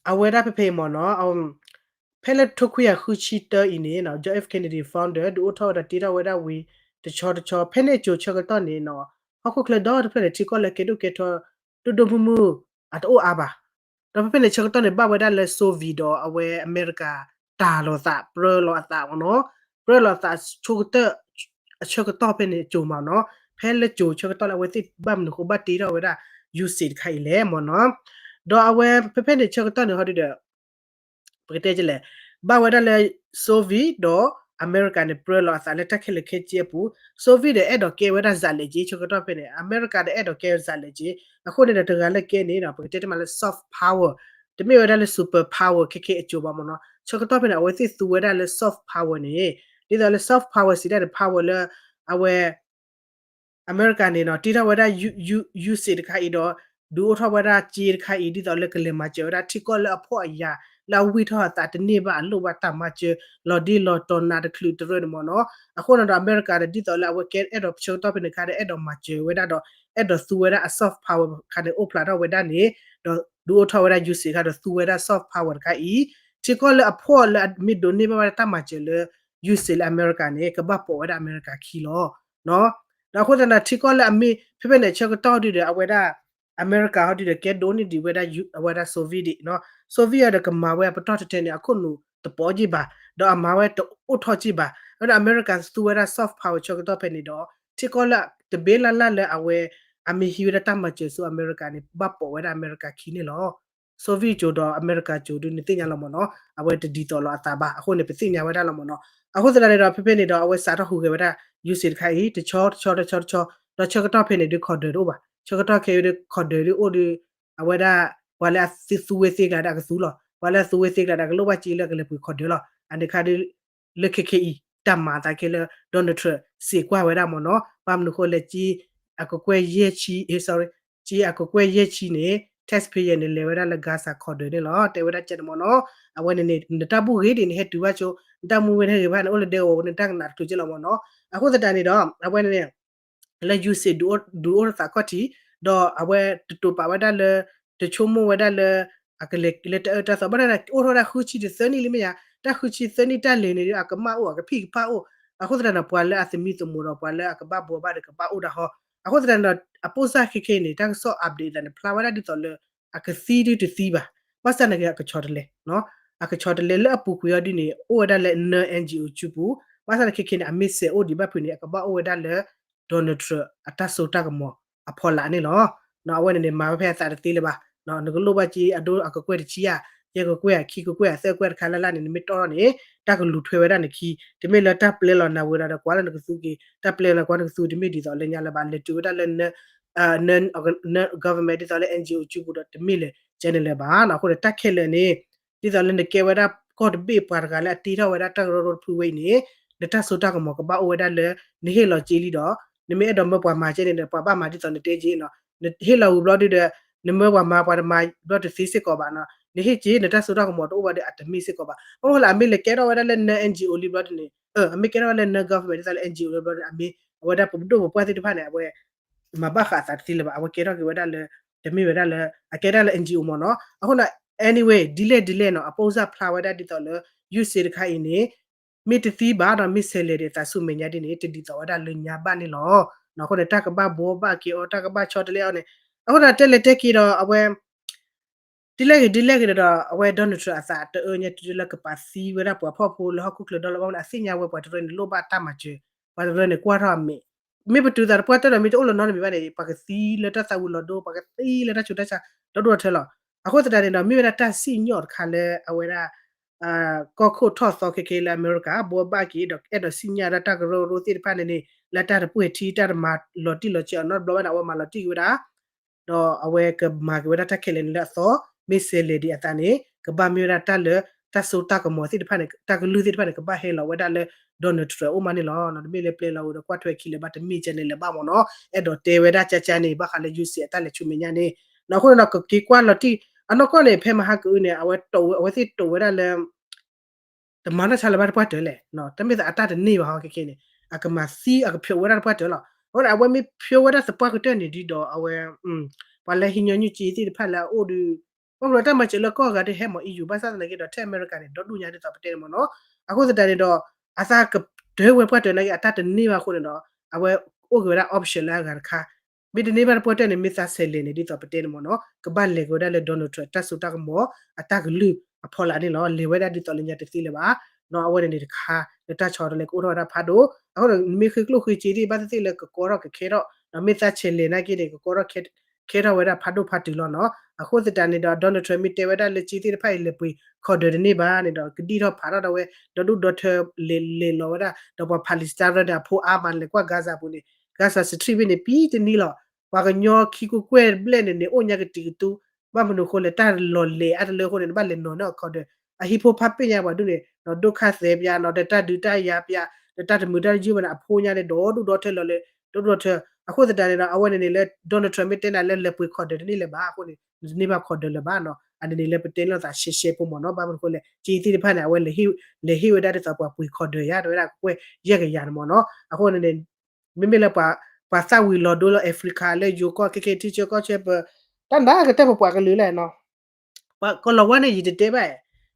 အဝဲဒၣ်ဖဲဖဲအံၤမ့ၢ်နီၤ ဖဲလၢတကထိခွံကယၤဃုဆံတၢအံၤန့ၣ် John F Kennedy Foundation ဒုးအိၣ်ထီၣ်ဝဲဒီးတ့ထီၣ်ဝဲဒၣ်ဝံၤ တဆီတဆီ ဖဲန့ၣ်အစိၤဆၢကတီၢ်န့ၣ်နီၤ ဟီၣ်ခိၣ်ချၢဒီတဖျၢၣ်န့ၣ် ထံကီၢ်လၢကဲဒိၣ်ကဲထီ ဒိၣ်ဒိၣ်မုၢ်မုၢ် အတအိၣ်အါဘၣ်. ဒီးဖဲဖဲန့ၣ်ဆၢကတီၢ်န့ၣ် ဘၣ်ဝဲဒၣ်လၢ Soviet ဒီးအဝဲအမဲရကၤ တၢ်လီၤသး ပြၢလီၤအသးမ့ၢ်နီၤ ပြၢလီၤအသးဆိကတၢၢ် အဆၢကတီၢ်ဖဲန့ၣ်အစိၤမ့ၢ်နီၤ ဖဲလၢစိၤဆၢကတီၢ်လၢအဝဲသ့ၣ်ဘၣ်မနုၤဃိဘၣ်တ့ထီၣ်ဝဲဒၣ် USAID တခါအံၤလဲၣ်မ့ၢ်နီၤ ဒီးအဝဲဖဲဖဲန့ၣ်ဆၢကတီၢ်န့ၣ်ဟီဒုဒီး ပကတဲလဲၣ် ဘၣ်ဝဲဒၣ်လၢ Soviet ဒီးအမဲရကၤန့ၣ် ပြၢလီၤအသးလၢတၢ်ခဲလၢာ်ခဲဆ့အပူၤ Soviet ဒီးအဲၣ်ဒိးကဲဝဲဒၣ်စးလဲၣ်က့ ဆၢကတီၢ်ဖဲန့ၣ် အမဲရကၤဒီးအဲၣ်ဒိးကဲစးလဲၣ်က့ အဃိန့ၣ်ဒီးတဂၤလၢကဲန့ၣ်ဒီး ပကတဲတမံၤလၢ soft power တမ့ၢ်ဝဲဒၣ်လၢ super power ခဲခဲအစိၤဘၣ်မ့ၢ်နီၤ ဆၢကတီၢ်ဖဲန့ၣ် အဝဲသ့ၣ်သူဝဲဒၣ်လၢ soft power န့ၣ် ဒ်သိးလၢ soft power စံးဒၣ်န့ၣ် power လၢ အဝဲ အမဲရကၤန့ၣ်နီၤ တ့ထီၣ်ဝဲဒၣ် USAID တခါအံၤဒီး ဒုးအိၣ်ထီၣ်ဝဲဒၣ်စ့တခါအံၤ ဒ်သိးလၢကလဲၤမၤစၢၤဝဲဒၣ်ထံကီၢ်လၢအဖှီၣ်အယာ် လၢအဝံၢ်ထီၣ်အသးတန့ၢ်ဘၣ်အလိၣ်ဘၣ်တၢ်မၤစၢၤ လီၤဒ့လီၤတီၤနးတချုးတရၢန့ၣ်မ့ၢ်နီၤ အဃိန့ၣ်ဒီးအမဲရကၤဒီး ဒ်သိးလၢအဝဲကဲအဲၣ်ဒိးဆၢကတီၢ်ဖဲန့ၣ်ခါဒီး အဲၣ်ဒိးမၤစၢၤဝဲဒၣ်ဒီး အဲၣ်ဒိးသူဝဲဒၣ်အ soft power ခါန့ၣ် အိၣ်ဖျါထီၣ်ဝဲဒၣ်န့ၣ် ဒီးဒုးအိၣ်ထီၣ်ဝဲဒၣ် USAID ခါဒီးသူဝဲဒၣ် soft power တခါအံၤ ထံကီၢ်လၢအဖှီၣ်လၢအမ့ၢ်ဒိးန့ၢ်ဘၣ်ဝဲဒၣ်တၢ်မၤစၢၤလၢ USAID လၢအမဲရကၤန့ၣ် ကဘၣ်ပိာ်ဝဲဒၣ်အမဲရကၤခံလီၤ. ဒီးအဃိသတးန့ၣ် ထံကီၢ်လၢအမ့ၢ် ဖဲဖဲန့ၣ်ဆၢကတီၢ်ဒုဒီး အဝဲဒၣ် အမဲရကၤဟီဒုဒီး ကဲဒိးန့ၢ်ဒံးဝဲဒၣ် အဝဲဒၣ် Soviet ဒံးနီၤ Soviet ဒီးကမၤဝဲအပတီၢ်ထဲထဲန့ၣ် အခိၣ်နူာ်တပိာ်က့ၢ်ဘၣ် ဒီးအမၤဝဲတအိၣ်ထီၣ်က့ၢ်ဘၣ် ဒီးအမဲရကၤသူဝဲဒၣ် soft power ဆၢကတီၢ်ဖဲန့ၣ်ဒီး ထံကီၢ်လၢတဘ့ၣ်လၢ်လၢ်လၢအဝဲ အမ့ၢ်ဟံးဝဲဒၣ်တၢ်မၤစၢၤဆူအမဲရကၤန့ၣ် ဘၣ်ပိာ်ဝဲဒၣ်အမဲရကၤခံန့ၣ်လီၤ. Soviet ကၠိဒီးအမဲရကၤကၠိဒုန့ၣ်သ့ၣ်ညါလီၤမ့ၢ်နီၤ အဝဲတဒ်သိးလိာ်အသးဘၣ် အဃိန့ၣ် ပသ့ၣ်ညါဝဲဒၣ်လီၤမ့ၢ်နီၤ အဃိသတးန့ၣ်ဒီး ဖဲဖဲန့ၣ်ဒီး အဝဲစးထီၣ်ဟူးဂဲၤဝဲဒၣ် USAID တခါအံၤ တဆီတဆီတဆီတဆီ ဒီးဆၢကတီၢ်ဖဲန့ၣ်ဒု ခီၣ်ဒၢးတအိၣ်ဘၣ် ဆၢကတီၢ်ခဲအံၤဒု ခီၣ်ဒၢးဒုအိၣ်ဒု အဝဲဒၣ် ပှၤလၢအသူဝဲသ့ကျါဒီးအကသူလီၤ ပှၤလၢအသူဝဲသ့ကျါဒီးအကလိၣ်ဘၣ်စ့လၢအကလဲၤပှ့ၤခီၣ်ဒၢးလီၤ အန့ၣ်ခါဒု လၢခဲခဲအံၤ တၢ်မၤအသးခဲလၢ Donald Trump စံးကွၢ်ဝဲဒၣ်မ့ၢ်နီၤ ဘၣ်မနုၤဃိလဲၣ် ကၠ့အကကွဲၢ်ယဲၢ်ဆံ sorry ကၠ့အကကွဲၢ်ယဲၢ်ဆံန့ၣ် taxpayer န့ၣ် လဲၤဝဲဒၣ်လၢ Gaza ခီၣ်ဒၢးန့ၣ်လီၤ တဲဝဲဒၣ်ကဲန့ၣ်မ့ၢ်နီၤ အဝဲန့ၣ်န့ၣ် နတၢ်ဘူၣ်ဂ့ၤဒ်န့ၣ် ဟဲတုၤဘၣ်ဆိ နတၢ်မူဝဲတဟဲဂ့ၤဘၣ်န့ၣ် အိၣ်လၢဒဲကဝီၤပူၤန့ၣ် တၢ်ကနၣ်တချုးကဲလီၤမ့ၢ်နီၤ အဃိသတးန့ၣ်ဒီး အဝဲန့ၣ်န့ၣ် လၢ USAID ဒုးအိၣ်ထီၣ်သးခီၣ်ထံး ဒီးအဝဲတတိာ်ပာ်ဝဲဒၣ်လၢ တဆိကမိၣ်ဝဲဒၣ်လၢ အကလဲၤလၢတၢ်အၢတၢ်သီ ဘၣ်ဆၣ်န့ၣ် အိၣ်ထီၣ်ဝဲဒၣ်ဃုဆံတသၢနံၣ်လံမ့ၢ်ဧါ တၢ်ဃုဆံသၢနံၣ်တၢ်လဲၤန့ၣ်ဒီး အကမၣ်အိၣ် အကဖံးကဖၣ်အိၣ် အဃိသတးန့ၣ် ပှၤလၢအသမံသမိးဒီးပှၤလၢအကဘၣ်ဘှီဘၣ်ဒီးကဘၣ်အိၣ်ဒၣ်ဟီ အဃိသတးန့ၣ်ဒီး အပိၢ်စၢ်ခဲခဲအံၤန့ၣ် တၢ်ကစီၣ် update သးန့ၣ် ဖျါဝဲဒၣ်ဒ်သိးလၢ အကသံဒုတသံဘၣ် ဘၣ်ဆၣ်န့ၣ်က့ၤအကဆီတလဲ အကဆီတလဲလၢအပူၤကွံာ်အီၤဒ်န့ၣ် အိၣ်ဝဲဒၣ်လၢ non-NGO စုပူၤ ဘၣ်ဆၣ်န့ၣ်ခဲခဲန့ၣ် အမ့ၢ်စဲးအိၣ်ဒံးဘၣ်ဖုးန့ၣ် အကဘၣ်အိၣ်ဝဲဒၣ်လၢ Donald Trump အတၢ်စိတၢ်ကမီၤအဖီလာ်န့ၣ်လီၤ. အဝဲန့ၣ်န့ၣ် မၤဝဲဖဲအသးတသ့လၢၤဘၣ်. နကလိၣ်ဘၣ်က့အဒိအကကွဲၢ်တဆံဧါ, ယဲၢ်ကကွဲၢ်ဧါ ခံကကွဲၢ်ဧါ သၢကကွဲၢ်တခါလၢ်လၢ်န့ၣ် နမ့ၢ်တီၢ်ထီၣ်န့ၣ် တၢ်ကလူၤထွဲဝဲဒၣ်နခံ တမ့ၢ်လၢတၢ်ပျဲလီၤနၤဝဲဒီး ကွၢ်လၢနကသူက့ၤ တၢ်ပျဲလီၤကွၢ်နကသူ တမ့ၢ်ဒ်သိးလၢညါလၢၤဘၣ် လဲၤတုၤဝဲဒၣ်လၢ government ဒ်သိးလၢ N G O စုပူၤဒီး တမ့ၢ်လၢၤကဲန့ၣ်လၢၤဘၣ်နီၤ. အဃိန့ၣ် တၢ်ခဲလၢာ်န့ၣ် ဒ်သိးလၢနကဲဝဲဒၣ်ကီၢ်တဘ့ၣ်ပှၤတဂၤလၢအတ့ထီၣ်ဝဲဒၣ်တၢ်ကရၢကရိတဖုဝဲအံၤန့ၣ် နတၢ်စိတၢ်ကမီၤကဘၣ်အိၣ်ဝဲဒၣ်လၢ နဟ့ၣ်လီၤက့ၤလံဒီး နမ့ၢ်အဲၣ်ဒိးမၢပှၤမၤကဲန့ၣ်ဒီး ပှၤဘၣ်မၤဒ်သိးနတဲက့ၤနီၤ. နဟ့ၣ်လီၤဝံၤဘျီဒုဒီး နမၢပှၤမၤပှၤတမၤဘျီတသ့စ့ၢ်ကီးဘၣ်နီၤ. နဟ့ၣ်က့ၤ နတၢ်စိတၢ်ကမီၤတအိၣ်ဘၣ်ဒီး အတမ့ၢ်စ့ၢ်ကီးဘၣ်. ဘၣ်မနုၤဃိလဲၣ် အမ့ၢ်လဲၤကဲထီၣ်ဝဲဒၣ်လၢန N G O လံဘျီဒုန့ၣ် အမ့ၢ်ကဲထီၣ်ဝဲလၢန government ဒ်သိးလၢ N G O လံဘျီဒုန့ၣ် အမ့ၢ် အဝဲဒၣ်ပဒိၣ်ပပှၢ်သ့ၣ်တဖၣ်န့ၣ် အဝဲ မၤဘၣ်ဃးအသးတသ့လၢၤဘၣ်. အဝဲကဲထီၣ်က့ၤဝဲဒၣ်လၢ တမ့ၢ်ဝဲဒၣ်လၢ အကဲဒၣ်လၢ N G O မ့ၢ်နီၤ. အဃိန့ၣ် anyway ဒ်လဲၣ်ဒ်လဲၣ်နီၤ အပိၢ်စၢ်ဖျါဝဲဒၣ်ဒ်သိးလၢ ယုၢ်စ့တခါအံၤန့ၣ် မ့ၢ်တသံဘၣ်ဒီး မ့ၢ်ဆဲးလဲၤဒံးအသးဆူမဲာ်ညါဒ်န့ၣ် တဒ်သိးဝဲဒၣ်လၢညါဘၣ်န့ၣ်လီၤ. အဃိန့ၣ် တၢ်ကဘၣ်ဘှီဘၣ်က့ၤအီၤ တၢ်ကဘၣ်ဆီတလဲအီၤန့ၣ် အဃိန့ၣ် တဲလဲၤတဲက့ၤဒီး အဝဲ ဒ်လဲၣ်ဂ့ၤဒ်လဲၣ်ဂ့ၤဒီး အဝဲ Donald Trump အသးတအၢညါတုၤလၢကပာ်သံဝဲဒၣ်ပှၤဖှီၣ်ဖိလၢဟီၣ်ခိၣ်ချၢဒီလီၤဘၣ်န့ၣ် အသ့ၣ်ညါဝဲပှၤတရၢန့ၣ် လိၣ်ဘၣ်တၢ်မၤစၢၤ ပှၤတရၢန့ၣ် ကွၢ်ထီၣ်အမဲာ် မ့ၢ်ပတုၤသးတပှၢ်တၢၢ်ဒီး မ့ၢ်တအိၣ်လၢၤနီတမံၤဘၣ်န့ၣ် ပှၤကသံလၢတၢ်သးဝံၤလီၤဒိ ပှၤကသံလၢတၢ်ဆူးတၢ်ဆါ ဒီဒိၣ်ထၢလီၤ. အဃိသတးန့ၣ်ဒီး မ့ၢ်ဝဲဒၣ်တၢ်စံၣ်ညီၣ်တခါလၢအဝဲဒၣ် ကီၢ်ခိၣ်ထီၣ်သီခဲကဲလၢအမဲရကၤ ဘှီဘၣ်က့ၤဒီး အဲၣ်ဒိးစံၣ်ညီၣ်ဒၣ်တၢ်ကရၢကရိသ့ၣ်တဖၣ်န့ၣ်န့ၣ် လၢတၢ်တပှဲၤထံ တၢ်တမၤလီၤတံၢ်လီၤဆဲးအီၤနီတဘျီဘၣ်န့ၣ် အဝဲမၤလီၤတံၢ်က့ၤဝဲဒၣ် ဒီးအဝဲကမၤက့ၤဝဲဒၣ်တၢ်ခဲလၢာ်န့ၣ်လၢအသီ မ့ၢ်ဆဲးလဲၤဒံးအသးန့ၣ် ကဘၣ်မ့ၢ်ဝဲဒၣ်တၢ်လၢ တၢ်စိတၢ်ကမီၤသ့ၣ်တဖၣ်န့ၣ် တၢ်ကလုၢ်သ့ၣ်တဖၣ်န့ၣ် ကဘၣ်ဟဲလီၤဝဲဒၣ်လၢ Donald Trump အိၣ်မးန့ၣ်လီၤ. တမ့ၢ်လၢပျဲလီၤဝဲဒီးကွၢ်ထွဲခံလၢၤဘၣ် တမ့ၢ်ကဲန့ၣ်လၢၤဘၣ်မ့ၢ်နီၤ အဲၣ်ဒိးတဲဝဲဒၣ်ကၠါကၠါန့ၣ် ဘၣ်ဃးလၢ ယုၢ်စ့ အတၢ်လဲၤဆူမဲာ်ညါန့ၣ် အဃိန့ၣ်ဒီး ကက့ၤကွၢ်လီၤတံၢ် အနီၢ်ကီၢ်န့ၣ် ဖဲမဟါကအုန့ၣ် အဝဲတိာ်ဝဲ အဝဲသ့ၣ်တိာ်ဝဲဒၣ်လၢ တမၤတၢ်ဆါလၢၤဘၣ်တပှၢ်တၢၢ်လဲၣ်, တမ့ၢ်သးအတၢ်တန့ၢ်ဘၣ်ဟီခဲခဲန့ၣ် အကမၤသံ အကဖျိးဝဲဒၣ်တပှၢ်တၢၢ်လီၤ. အဃိန့ၣ် အဝဲမ့ၢ်ဖျိးဝဲဒၣ်သပှၢ်ကတၢၢ်န့ၣ်ဒီး အဝဲ ပှၤလၢဟံးညီနုၢ်က့သ့ၣ်တဖၣ်လၢအအိၣ်ဒီး ဘၣ်မနုၤတၢ်မၤစၢၤလၢကီၢ်အဂၤဒ်ဟဲမၤ E U ဘၣ်ဆၣ်သနာ်က့ဒီး ထဲအမဲရကၤန့ၣ် ဒီဒူၣ်ညါဒ်သိးပတဲန့ၣ်မ့ၢ်နီၤ. အဃိသတးန့ၣ်ဒီး အသးကတၢၢ်ဝဲပှၢ်တၢၢ်နာ်က့ အတၢ်တန့ၢ်ဘၣ်အဃိန့ၣ်ဒီး အဝဲအိၣ်က့ၤဝဲဒၣ် option လၢအဂၤတခါ မ့ၢ်တန့ၢ်ဘၣ်တပှၢ်တၢၢ်န့ၣ် မ့ၢ်သးဆဲးလဲၤန့ၣ် ဒ်သိးပတဲန့ၣ်မ့ၢ်နီၤ ကဘၣ်လဲၤက့ၤဝဲဒၣ်လၢ Donald Trump တၢ်စိတၢ်ကမီၤ အတၢ်ကလုၢ်အဖီလာ်န့ၣ်လီၤ. လဲၤဝဲဒၣ်ဒ်သိးလၢညါတသ့လၢၤဘၣ်. အဝဲန့ၣ်န့ၣ်တခါ လၢတၢ်ဆီတလဲကအိၣ်ထီၣ်ဝဲဒၣ်ဖးဒိၣ် အဃိန့ၣ် နမ့ၢ်ဃ့ကျိၣ်ဃ့စ့သ့ၣ်ဘၣ်သ့ၣ်သ့ၣ်လၢကကီထီၣ်ကခဲထီၣ် ဒီးမ့ၢ်သးဆဲးလဲၤနာ်က့န့ၣ် ကကီထီၣ် ခဲထီၣ်ဝဲဒၣ်ဖးဒိၣ်ဖးတုၤလီၤနီၤ. အဃိသတးန့ၣ်ဒီး Donald Trump မ့ၢ်တဲဝဲဒၣ်လၢက့သ့ၣ်တဖၣ်အံၤ လဲၤပှ့ၤခီၣ်ဒၢးတန့ၢ်ဘၣ်န့ၣ်ဒီး ကဒံၣ်ထီၣ်ဖးထီၣ်ဒၣ်ဝဲ ဒီဒူၣ်ဒီထၢ လဲၤလဲၤလီၤဝဲဒၣ် ဒီးပှၤ Palestine န့ၣ် အဖိအါမး လဲၤကွၢ် Gaza ပူၤန့ၣ် Gaza Strip ဘ့ၣ်န့ၣ် ပံတနံၤလီၤ. ပှၤကညီခံကွဲၢ်ကွဲၢ်ဘျဲၣ်န့ၣ်န့ၣ် အိၣ်ညါကတံာ်ကတူာ် ဘၣ်မနုၤအဃိလဲၣ် တၢ်လီၤလဲၤအါတလၢအဃိန့ၣ် နဘၣ်လဲၤနီၤန့ၢ်အခီၣ်ဒၢး အဟံၣ်ဖိဖးပ့ၢ်ညါပှၤဒူၣ်န့ၣ် ဒီးဒိၣ်ခါသဲပၠးနီၤ ဒီးတၢ်ဒုးတၢ်ယၤပၠး ဒီးတၢ်တမုာ်တၢ်တယုၢ်ဘၣ်န့ၣ် အဖိညါန့ၣ် ဒီဒူၣ်ဒီထၢလီၤလၢ ဒီဒူၣ်ဒီထၢ အဃိသတးန့ၣ်ဒီး အဝဲန့ၣ်န့ၣ်လၢ Donald Trump မ့ၢ်တဲနၤလၢလဲၤပှ့ၤခီၣ်ဒၢးတန့ၢ်လၢၤဘၣ်အဃိန့ၣ် နတန့ၢ်ဘၣ်ခီၣ်ဒၢးလၢၤဘၣ်နီၤ. အန့ၣ်န့ၣ်လၢပတဲလိာ်သးရှဲရှဲဖိမ့ၢ်နီၤ ဘၣ်မနုၤအဃိလဲၣ် က့သ့ၣ်တဖၣ်န့ၣ် အဝဲလဲၤဟ့ၣ်ဝဲဒၣ်ဒ်သိးပှၤပှ့ၤခီၣ်ဒၢးယါ တဝဲဒၣ်ကွဲၢ်ယဲၢ်ကယၤန့ၣ်မ့ၢ်နီၤ အဃိန့ၣ်န့ၣ် မ့မ့ၢ်လၢ ပှၤသၣ်ဝံၤလီၤဒိလၢ Africa လၢယိၤကီၢ်ခဲခဲထံဆၢကီၢ်ဆၢပ တၢ်နးကတၢၢ်ပပှၤကလုာ်လဲၣ်နီၤ ပှၤကီၤလီၤဝါန့ၣ် ယတတဲဘၣ်,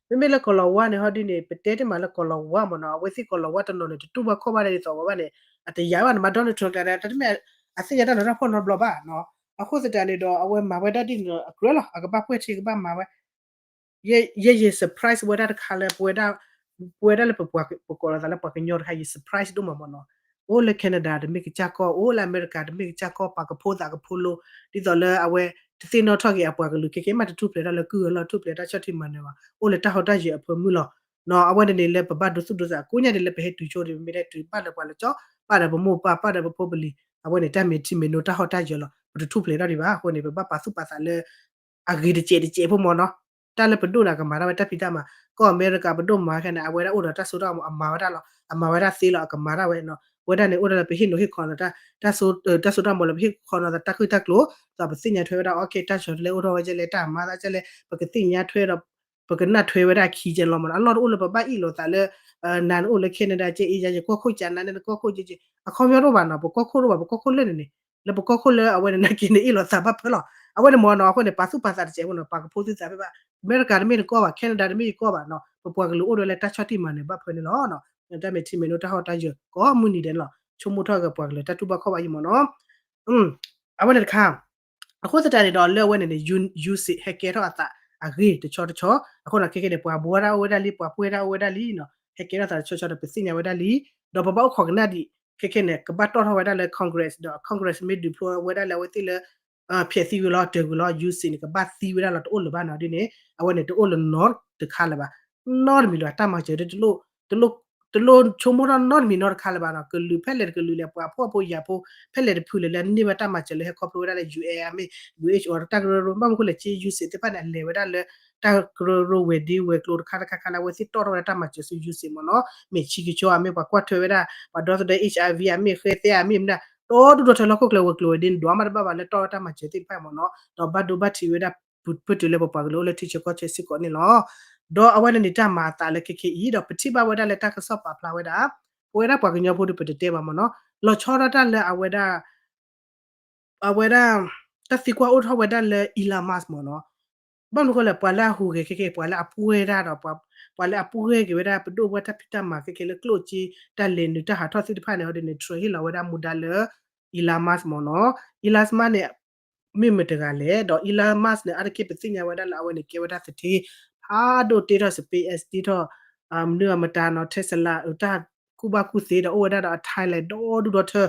မ့မ့ၢ်လၢကီၤလီၤဝါန့ၣ်ဟီဒ်န့ၣ် ပတဲတ့ၢ်မးလၢကီၤလီၤဝါမ့ၢ်နီၤ အဝဲသ့ၣ်ကီၤလီၤဝါတနီၤန့ၣ် တတူၢ်ဘၣ်ခီၣ်ဘၣ်ဒ်သိးဝဲဘၣ်န့ၣ် အတယာ်ဘၣ်န့ၣ် မၤ Donald Trump ကျါန့ၣ် တမ့ၢ်အသ့ၣ်ညါတၢ်နးတၢ်ဖှီၣ်နီတဘျီဘၣ်နီၤ အဃိသတးန့ၣ်ဒီး အဝဲမၤဝဲဒၣ်ဒ်န့ၣ်အကြၢးလီၤ အကဘၣ်ပှဲၢ်ထံကဘၣ်မၤဝဲ ယဲယ surprise ဝဲဒၣ်တခါလၢ ပဝဲဒၣ်လၢပပှၤ ပကိးလီၤသးလၢပှၤကညီတခါ ယ surprise ဒိၣ်မးမ့ၢ်နီၤ, အိၣ်လၢ Canada တမ့ၢ်ကစၢ်ကီၢ် အိၣ်လၢအမဲရကၤတမ့ၢ်ကစၢ်ကီၢ် ပှၤကဖိသးကဖိလိ ဒ်သိးလၢအဝဲ တသ့ၣ်နီၣ်ထီၣ်က့ၤအပှၤကလုာ်ခဲခဲမး တထူၣ်ဖျဲးတၢ်လၢကုၢ်အလီၢ် ထူၣ်ဖျဲးတၢ်ဆီၣ်တံၢ်မၤနၢၤဘၣ် အိၣ်လၢတၢ်ဟီၣ်တၢ်ယၢၤအဖၢမုၢ်လီၤ. အဝဲန့ၣ်န့ၣ်လၢပဘၣ်ဒိသူၣ်ဒိသး ကိးညါဒ်လၢပဟဲတုၤဆိ မ့ၢ်ဒၣ်တုၤဘၣ်လၢပှၤလၢကၠီ ပာ်ဒီးပမိၢ်ပၢ် ပာ်ဒီးပဖိပလံၤ အဝဲန့ၣ် တၢ်မ့ၢ်ထံမ့ၢ်နိတၢ်ဟီၣ်တၢ်ယၢၤလီၤ ပတထူၣ်ဖျဲးထီၣ်ဒံးဘၣ်အဃိန့ၣ် ပဘၣ်ပာ်သူၣ်ပာ်သးလၢ အဂ့ၤတစဲးတစဲးဖိမ့ၢ်နီၤ, တၢ်လၢပဒိၣ်န့ၣ် အကမၤတၢ်ဝဲတၢ်ဖံးတၢ်မၤ, ကီၢ်အမဲရကၤပဒိၣ်မၤခဲန့ၣ် အဝဲဒၣ်အိၣ်ဒီးတၢ်စိတၢ်ကမီၤ အမၤဝဲဒၣ်လီၤ, အမၤဝဲဒၣ်သ့လီၤ အကမၤတၢ်ဝဲနီၤ, ဝဲဒၣ်န့ၣ် အိၣ်ဒီးလၢပဟ့ၣ်နီၤဟ့ၣ်ခီနီၤ တၢ်စိတၢ်ကမီၤလၢပဟ့ၣ်ခီနီၤ တၢ်ဃုတၢ်ကျိၤ ဒီးပသ့ၣ်ညါထွဲဝဲဒၣ် အီကဲ တၢ်ဆီတလဲအိၣ်ထီၣ်ဝဲကဲလဲၣ် တၢ်မၤသးကဲလဲၣ် ပကသ့ၣ်ညါထွဲဒီး ပကနၣ်ထွဲဝဲဒၣ်ခံကဲလီၤမ့ၢ်နီၤ, အလီၢ်တအိၣ်လၢပဘၣ်အ့ၣ်လိာ်သးလၢ နၤနအိၣ်လၢ Canada ကဲ အ့ ယၤယကီၢ်ခိၣ်ကနၤန့ၣ် နကီၢ်ခိၣ်ကဲကဲ အခီပညီတအိၣ်ဘၣ်နီၤ, ပကီၢ်ခိၣ်တအိၣ်ဘၣ် ပကီၢ်ခိၣ်လၢန့ၣ်န့ၣ် လၢပကီၢ်ခိၣ်လၢအဝဲန့ၣ်နာ်က့န့ၣ် အ့ၣ်လိာ်သးဘၣ်ဖၢလီၤ, အဝဲန့ၣ်မ့ၢ်နီၤ, အဃိန့ၣ် ပာ်သူၣ်ပာ်သးတစဲးဖိနီၤ, ပာ်ကဖိသုသးဖဲဘၣ်, အမဲရကၤတမ့ၢ်နကီၢ်ဘၣ် Canada တမ့ၢ်ယကီၢ်ဘၣ်နီၤ, ပပှၤကလုာ်အိၣ်ဒီးလၢတၢ်ဆီၣ်တံၢ်မၤနၢၤဘၣ်ဖၢန့ၣ်လီၤ, တၢ်မ့ၢ်ထံမ့ၢ်နိတၢ်ဟီၣ်တၢ်ယၢၤ ကိးမုၢ်နံၤဒဲးန့ၣ်လီၤ, ဆိကမိၣ်ထီၣ်က့ၤပှၤကလုာ်တၢ်တူၢ်ဘၣ်ခီၣ်ဘၣ်ယံၤမ့ၢ်နီၤ, အဝဲန့ၣ်တခါ အဃိသတးန့ၣ်ဒီး လၢအဝဲန့ၣ်န့ၣ် USAID ဟဲကဲထီၣ်အသးအဂ့ၢ်တဆီတဆီ, အဃိန့ၣ် ခဲခဲန့ၣ် ပှၤဘှီတၢ်အိၣ်ဝဲဒၣ်လံ ပှၤပှဲၤတၢ်အိၣ်ဝဲဒၣ်လံနီၤ, ဟဲကဲထီၣ်သးတဆီတဆီဒီး ပသ့ၣ်ညါဝဲဒၣ်လံ, ဒီးပဘၣ်အိၣ်ခိးကနၣ်ဒံး ခဲခဲန့ၣ် ကဘၣ်တီၣ်ထီၣ်ဝဲဒၣ်လၢ Congress ဒီး Congress မ့ၢ်ဒုးဖျိဝဲဒၣ်လၢအဝဲသ့ၣ်လၢ ဖျဲးသံဝံၤလီၤ တၢၢ်ကွံာ်လီၤ ယူစ့ၣ်န့ၣ် ကဘၣ်သံဝဲဒၣ်လီၤ တအိၣ်လၢၤဘၣ်နီၤ ဒ်န့ၣ် အဝဲန့ၣ်တအိၣ်လၢၤနီတခါလၢၤဘၣ် နီတမံၤလၢၤ တၢ်မၤစၢၤဒ် တလိၣ်ဆိကမိၣ်ထီၣ်နီတမံၤနီတခါလၢၤဘၣ်နီၤ ကလုာ်ဖဲလဲၣ်တကလုာ်လဲၣ် ပှၤဖှီၣ်ဖိယာ်ဖိ ဖဲလဲၣ်တဖုလဲၣ်လၢအန့ၢ်ဘၣ်တၢ်မၤစၢၤလၢဟဲခီဖျိဝဲဒၣ်လၢ ယူၢ်အဲၣ် မ့ၢ် ယူၢ်အဲၣ် အီၤ တၢ်ကရၢကရိ ဘၣ်မနုၤဃိလဲၣ် က့ယူစ့ၣ်သ့ၣ်တဖၣ်န့ၣ် အလဲၤဝဲဒၣ်လၢ တၢ်ကရၢကရိဝဲၤဒ့ဝဲၤကျိၤတခါတခါခါလၢအဝဲသ့ၣ်တီၣ်ထီၣ်ဝဲဒၣ်တၢ်မၤစၢၤဆူယူစ့ၣ်မ့ၢ်နီၤ မ့ၢ်ဆံကဆိအမ့ၢ် ပှၤကွၢ်ထွဲဝဲဒၣ် ပှၤဒီသဒၢ HIV အမ့ၢ် ဃဲသဲအမ့ၢ်မနုၤ ဒီဒူၣ်ဒီထၢလၢဟီၣ်ခိၣ်ချၢဝဲၤကျိၤဝဲၤဒ့န့ၣ် ဒွးမးတဘၣ်ဘၣ်လၢတီၣ်ဝဲတၢ်မၤစၢၤသ့ၣ်တဖၣ်မ့ၢ်နီၤ ဒီးဘၣ်ဒိဘၣ်ထံးဝဲဒၣ် ပတုာ်လၢပပှၤကလုာ်အိၣ်လၢထံဆၢကီၢ်ဆၢစ့ၢ်ကီးန့ၣ်လီၤ ဒီးအဝဲန့ၣ်န့ၣ်တၢ်မၤအသးလၢခဲခဲအံၤ ဒီးပထံၣ်ဘၣ်ဝဲဒၣ်လၢတၢ်ကစီၣ်ပာ်ဖျါဝဲဒၣ် ပဝဲဒၣ်ပှၤကညီဖိဒီးပတတဲဘၣ်မ့ၢ်နီၤ လီၤဆီဒၣ်တၢ်လၢအဝဲဒၣ် အဝဲဒၣ် တၢ်သံကွၢ်အိၣ်ထီၣ်ဝဲဒၣ်လၢ Elon Musk မ့ၢ်နီၤ ဘၣ်မနုၤဃိလဲၣ် ပှၤလၢအဟူးဂဲၤခဲကဲ ပှၤလၢအပှဲၤတၢ်ဒီး ပှၤလၢအပှဲၤက့ၤဝဲဒၣ် ပဒိၣ်ပှၢ်တၢ်ဖံးတၢ်မၤခဲကဲလၢကျိၣ်စ့ တၢ်လဲၤနုာ်တၢ်ဟးထီၣ်သ့ၣ်တဖၣ်န့ၣ် ဟီဒ်န့ၣ် Trump ဟ့ၣ်လီၤဝဲဒၣ်မူဒါလၢ Elon Musk မ့ၢ်နီၤ Elon Musk န့ၣ် မ့ၢ်မတၤတဂၤလဲၣ် ဒီး Elon Musk န့ၣ် အါတက့ၢ်ပသ့ၣ်ညါဝဲဒၣ်လၢအဝဲန့ၣ်ကဲဝဲဒၣ်သထ့ ဖးဒိၣ်တ့ထီၣ် SpaceX တ့ထီၣ် မနုၤအမတၤနီၤ Tesla တၢ်ကူၣ်ဘၣ်ကူၣ်သ့ဒီးအိၣ်ဝဲဒၣ်ဒီးအ talent ဒီဒူၣ်ဒီထၢ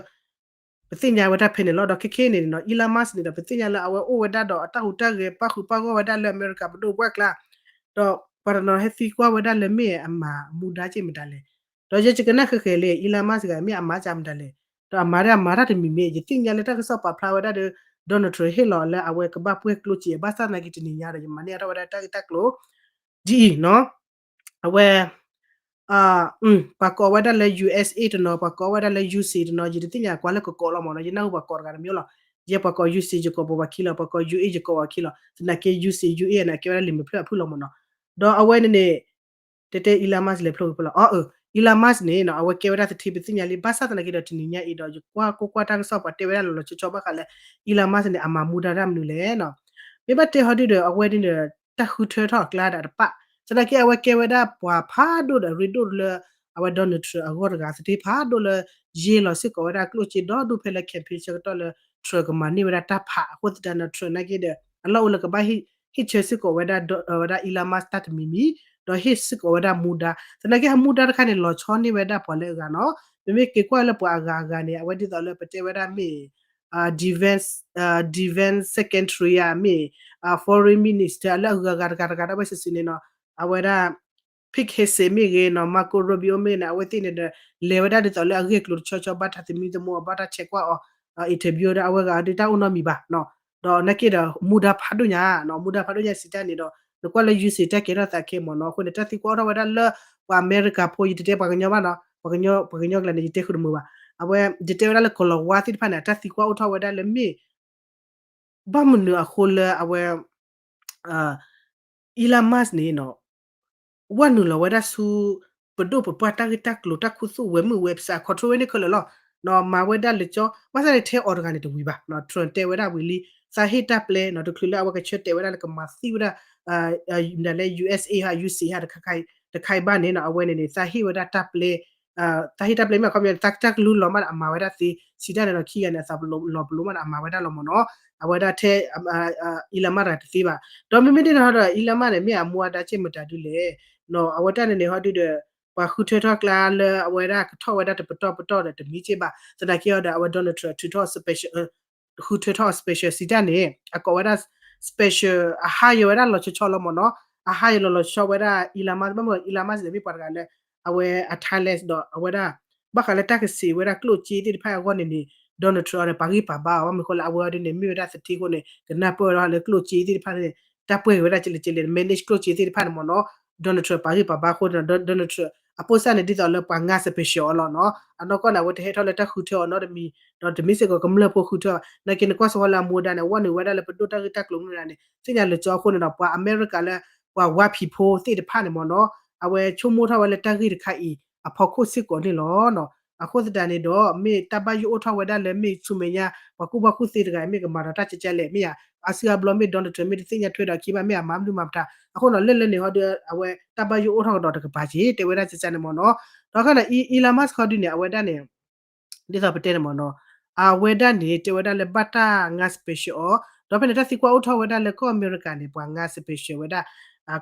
ပသ့ၣ်ညါဝဲဒၣ်ဖဲန့ၣ်လီၤ. ဒီးခဲခဲန့ၣ်နီၤ Elon Musk န့ၣ်ဒီး ပသ့ၣ်ညါလၢအဝဲအိၣ်ဝဲဒၣ်ဒီးအတၢ်ဟူးတၢ်ဂဲၤ ပၣ်ဃုာ်ပၣ်ဂီၢ်ဝဲဒၣ်လၢအမဲရကၤပဒိၣ်ပှၢ်ကျါ, ဒီးပှၤတနီၤဟဲသံကွၢ်ဝဲဒၣ်လၢမ့ၢ်အမၤမူဒါက့ၢ်မတၤလဲၣ်. ဒီးယဲယကနၣ်ဃဲၤဃဲၤလံ Elon Musk တဂၤ မ့ၢ်အမၤကမတၤလဲၣ်. ဒီးအမၤဒၣ်အမၤတၢ်တမံၤမ့ၢ် ယသ့ၣ်ညါလၢတၢ်ကစီၣ်ပာ်ဖျါဝဲဒၣ်ဒီး Donald Trump ဟ့ၣ်လီၤလၢအဝဲကဘၣ်ပှဲၢ်ကျိၣ်စ့ ဘၣ်ဆၣ်သနာ်က့တနံၤညါဒီး ယမၤန့ၢ်အါထီၣ်ဝဲဒၣ်တၢ်ဂ့ၢ်တၢ်ကျိၤ ဒ်အံၤနီၤ အဝဲ ပှၤကိးဝဲဒၣ်လၢ USA တနီၤ ပှၤကိးဝဲဒၣ်လၢ ယူစ့ၣ် တနီၤ ယတသ့ၣ်ညါကွၢ်လၢကကိးလီၤမ့ၢ်နီၤ ယနၢ်ဟူပှၤကိးတဂၤတမံၤလီၤ. ယဲပှၤကိး ယူစ့ၣ် ယကိးပိာ်ပှၤခံလီၤ ပှၤကိး ယူအ့ၣ် ယကိးပှၤခံလီၤ သနာ်က့ ယူစ့ၣ် ယူအ့ၣ် န့ၣ် ကဲဝဲဒၣ်လံာ်မဲာ်ဖျၢၣ်အဖုၣ်လီၤမ့ၢ်နီၤ. ဒီးအဝဲန့ၣ်န့ၣ် တဲတဲ Elon Musk လဲၤဖျိကဖၢလီၤ အ Elon Musk န့ၣ်နီၤ အဝဲကဲဝဲဒၣ်သထ့ပသ့ၣ်ညါလံ ဘၣ်ဆၣ်သနာ်က့ဒီးတနံၤညါအံၤဒီး ယကွၢ်ကိၢ်ကွၢ်တၢ်ကစီၣ်ပှၤတဲဝဲဒၣ်လီၤလီၤဆီဆီဘၣ်ဃးလၢ Elon Musk န့ၣ် အမၤမူဒါတၢ်မနုၤလဲၣ်နီၤ. မ့ၢ်ဘၣ်တဲဟီဒုဒီး အဝဲဒ်န့ၣ် တၢ်ဃုထၢထီၣ်အကျါဒီးတပၣ် သနာ်က့အဝဲကဲဝဲဒၣ်ပှၤဖးဒိၣ်ဒီးအရ့ဒိၣ်လၢ အဝဲ Donald Trump အဂီၢ်တဂၤ သထ့ဖးဒိၣ်လၢ ယ့ၢ်လီၤစ့ၢ်ကီးဝဲဒၣ်ကျိၣ်စ့ဒီဒူၣ်ဖဲလၢ campaign ဆၢကတီၢ်လၢ Trump ကမၤန့ၢ်ဝဲဒၣ်တၢ်ဖး အဃိသတးန့ၣ် Trump နာ်က့ဒီး အလီၢ်အိၣ်လၢကဘၣ်ဟ့ၣ်ဆၢစ့ၢ်ကီးဝဲဒၣ် ဝဲဒၣ် Elon Musk တၢ်တမံၤမံၤ ဒီးဟ့ၣ်စ့ၢ်ကီးဝဲဒၣ်မူဒါ သနာ်က့အမူဒါတခါန့ၣ် လီၤဆီန့ၢ်ဝဲဒၣ်ပှၤလၢအဂၤနီၤ. ပမ့ၢ်က့ၤကွၢ်လၢပှၤအဂၤအဂၤန့ၣ် အဝဲဒ်သိးလၢပတဲဝဲဒၣ်မ့ၢ် defense defense secretary ဧါ မ့ၢ် foreign minister လၢအဂၤဂၤတဂၤတဂၤဒၣ်ဝဲစုာ်စုာ်န့ၣ်နီၤ အဝဲဒၣ် Pete Hegseth မ့ၢ်ဂ့ၤနီၤ Marco Rubio မ့ၢ်ဂ့ၤန့ၣ် အဝဲသ့ၣ်န့ၣ်ဒီး လဲၤဝဲဒၣ်ဒ်သိးလၢအဂ့ၢ်ကျိၤတဆီဆီ ဘၣ်တၢ်သမံသမိးအီၤ ဘၣ်တၢ်ဆဲးကွၢ်အီၤ interview ဒီးအဝဲဂၤဒ်တၢ်အိၣ်နီတမံၤဘၣ်နီၤ. ဒီးနာ်က့ဒီး မူဒါဖးဒိၣ်ညါနီၤ မူဒါဖးဒိၣ်ညါစံးတၢ်န့ၣ်ဒီး နကွၢ်လၢ ယူစ့ၣ် တၢ်ကဲထီၣ်သးခဲမ့ၢ်နီၤ အဃိန့ၣ် တၢ်သံကွၢ်အိၣ်ထီၣ်ဝဲဒၣ်လၢ ပှၤအမဲရကၤဖိ ယတတဲပှၤကညီဘၣ်နီၤ ပှၤကညီကျါန့ၣ် ယတဲဃုာ်တမုာ်ဘၣ်. အဝဲ ယတဲဝဲဒၣ်လၢကီၢ်လီၤဝါသ့ၣ်တဖၣ်န့ၣ် အတၢ်သံကွၢ်အိၣ်ထီၣ်ဝဲဒၣ်လၢမ့ၢ် ဘၣ်မနုၤအဃိလၢအဝဲ Elon Musk န့ၣ်နီၤ ဝဲနုာ်လီၤဝဲဒၣ်ဆူ ပဒိၣ်ပပှၢ်တၢ်ဂ့ၢ်တၢ်ကျိၤ တၢ်ခူသူၣ်ဝဲၤမုၣ်ဝဲၤဖၠး control ဝဲန့ၣ်ခဲလၢာ်လီၤ. နီၤ မၤဝဲဒၣ်လၢကၠီ ဘၣ်ဆၣ်န့ၣ် ထဲအီၤတဂၤန့ၣ်တဝံၤဘၣ်နီၤ Trump တဲဝဲဒၣ်ဝံၤလံ သးဟ့ၣ်တၢ်ပျဲနီၤ တချုးလၢအဝဲကဆၢတဲာ်ဝဲဒၣ်လၢကမၤသံဝဲဒၣ် မ့ၢ်ဒၣ်လၢ USA ဟါ ယူစ့ၣ် ဟါ တခါအံၤဘၣ်န့ၣ်နီၤ အဝဲန့ၣ်န့ၣ် သးဟ့ၣ်ဝဲဒၣ်တၢ်ပျဲ သးဟ့ၣ်တၢ်ပျဲမ့ၢ်အခီပညီ သးတၢ်ကလုၢ်လီၤမးဒီးအမၤဝဲဒၣ်သ့ စံးတၢ်န့ၣ်ဒီးခံဂၤန့ၣ် အသးလီၤပလိာ်မးဒီးအမၤဝဲဒၣ်လီၤမ့ၢ်နီၤ. အဝဲဒၣ်ထဲ Elon Musk တဂၤတသ့ဘၣ်. ဒီးမ့မ့ၢ်ဒ်န့ၣ်ဟီဒီး Elon Musk န့ၣ် မ့ၢ်အမူအဒါက့ၢ်မတၤဒုလဲၣ်. အဝဲတၢ်န့ၣ်န့ၣ်ဟီဒုဒီး ပှၤဃုထၢထီၣ်ကျါလၢအဝဲဒၣ်ကထီၣ်ဝဲဒၣ်တပတီၢ်ပတီၢ်ဒီးတမံၤက့ၢ်ဘၣ်. သနာ်က့အီၤဒီး အဝဲ Donald Trump ထုးထီၣ် special ဃုထၢထီၣ် special စံးတၢ်န့ၣ် အကိးဝဲဒၣ် special အဟါယၢၤဝဲဒၣ်လီၤဆီဆီလီၤမ့ၢ်နီၤ. အဟါယၢၤလီၤလီၤဆီဝဲဒၣ် Elon Musk ဘၣ်မ့ၢ် Elon Musk န့ၣ် မ့ၢ်ပှၤတဂၤလၢ အဝဲအ talent ဒီးအဝဲဒၣ် ဘၣ်ဃးလၢတၢ်ကစံးဝဲဒၣ်ကျိၣ်စ့သ့ၣ်တဖၣ်အဂီၢ်န့ၣ်န့ၣ် Donald Trump အီၤန့ၣ် ပာ်ဂံၢ်ပာ်ဘါအီၤ ဘၣ်မနုၤဃိလၢအဝဲအီၤဒ်န့ၣ် မ့ၢ်ဝဲဒၣ်သထ့အဃိန့ၣ် ကနၢ်ပၢၢ်ဝဲဒၣ်လၢကျိၣ်စ့သ့ၣ်တဖၣ်န့ၣ် တၢ်ပှဲၤက့ၤဝဲဒၣ်ကလဲာ်ကလဲာ် manage ကျိၣ်စ့သ့ၣ်တဖၣ်န့ၣ်မ့ၢ်နီၤ. Donald Trump ပာ်ဂံၢ်ပာ်ဘါအဃိန့ၣ် Donald Trump အပိၢ်စၢ်န့ၣ် ဒ်သိးလၢပှၤငါ special အီၤလီၤနီၤ. အနီၢ်ကီၢ်န့ၣ် အဝဲတဟဲထီၣ်လၢတၢ်ဃုထၢအီၤနီတမံၤ ဒီးတမ့ၢ်စ့ၢ်ကီးကမျၢၢ်ဖိဃုထၢအီၤ နာ်က့နကွၢ်စ့ၢ်ကီးလၢအမူဒါန့ၣ် အဝဲနုာ်ဝဲဒၣ်လၢပဒိၣ်တၢ်ဂ့ၢ်တၢ်ကျိၤမနုၤန့ၣ် သ့ၣ်ညါလၢာ်ကၠီအဃိန့ၣ်ဒီး ပှၤအမဲရကၤလၢ ပှၤဝါဖံးဖိသ့ၣ်တဖၣ်န့ၣ်မ့ၢ်နီၤ အဝဲဆိကမိၣ်ထီၣ်ဝဲလၢတၢ်ဂ့ၢ်တခါအံၤ အဖီခိၣ်စ့ၢ်ကီးန့ၣ်လီၤ. အဃိသတးန့ၣ်ဒီး မ့ၢ်တၢ်ဘၣ်ယိၣ်အိၣ်ထီၣ်ဝဲဒၣ်လၢမ့ၢ်ဆူမဲာ်ညါ ပှၤကူၣ်ဘၣ်ကူၣ်သ့တဂၤ မ့ၢ်ကမၤဒီးတၢ်ကဲကဲလဲၣ် မ့ၢ်ဧါ. အါစုအါဘျီမ့ၢ် Donald Trump မ့ၢ်တသ့ၣ်ညါထွဲဒီးခံဘၣ် မ့ၢ်အမၤမနုၤမၤပတၢ် အဃိန့ၣ် လၢလၢန့ၣ်ဟီဒီး အဝဲတၢ်ဘၣ်ယိၣ်အိၣ်ထီၣ်ကဒီးတကပၤက့ၤ တဲဝဲဒၣ်ကဲကဲန့ၣ်မ့ၢ်နီၤ. ဒီးခါန့ၣ် Elon Musk ခီဒုန့ၣ် အဝဲဒၣ်န့ၣ် ဒ်သိးပတဲန့ၣ်မ့ၢ်နီၤ အဝဲဒၣ်န့ၣ် တဲဝဲဒၣ်လၢဘၣ်တၢ်ငါ special အီၤ ဒီးဖဲန့ၣ် တၢ်သံကွၢ်အိၣ်ထီၣ်ဝဲဒၣ်လၢကီၢ်အမဲရကၤန့ၣ် ပှၤငါ special ဝဲဒၣ်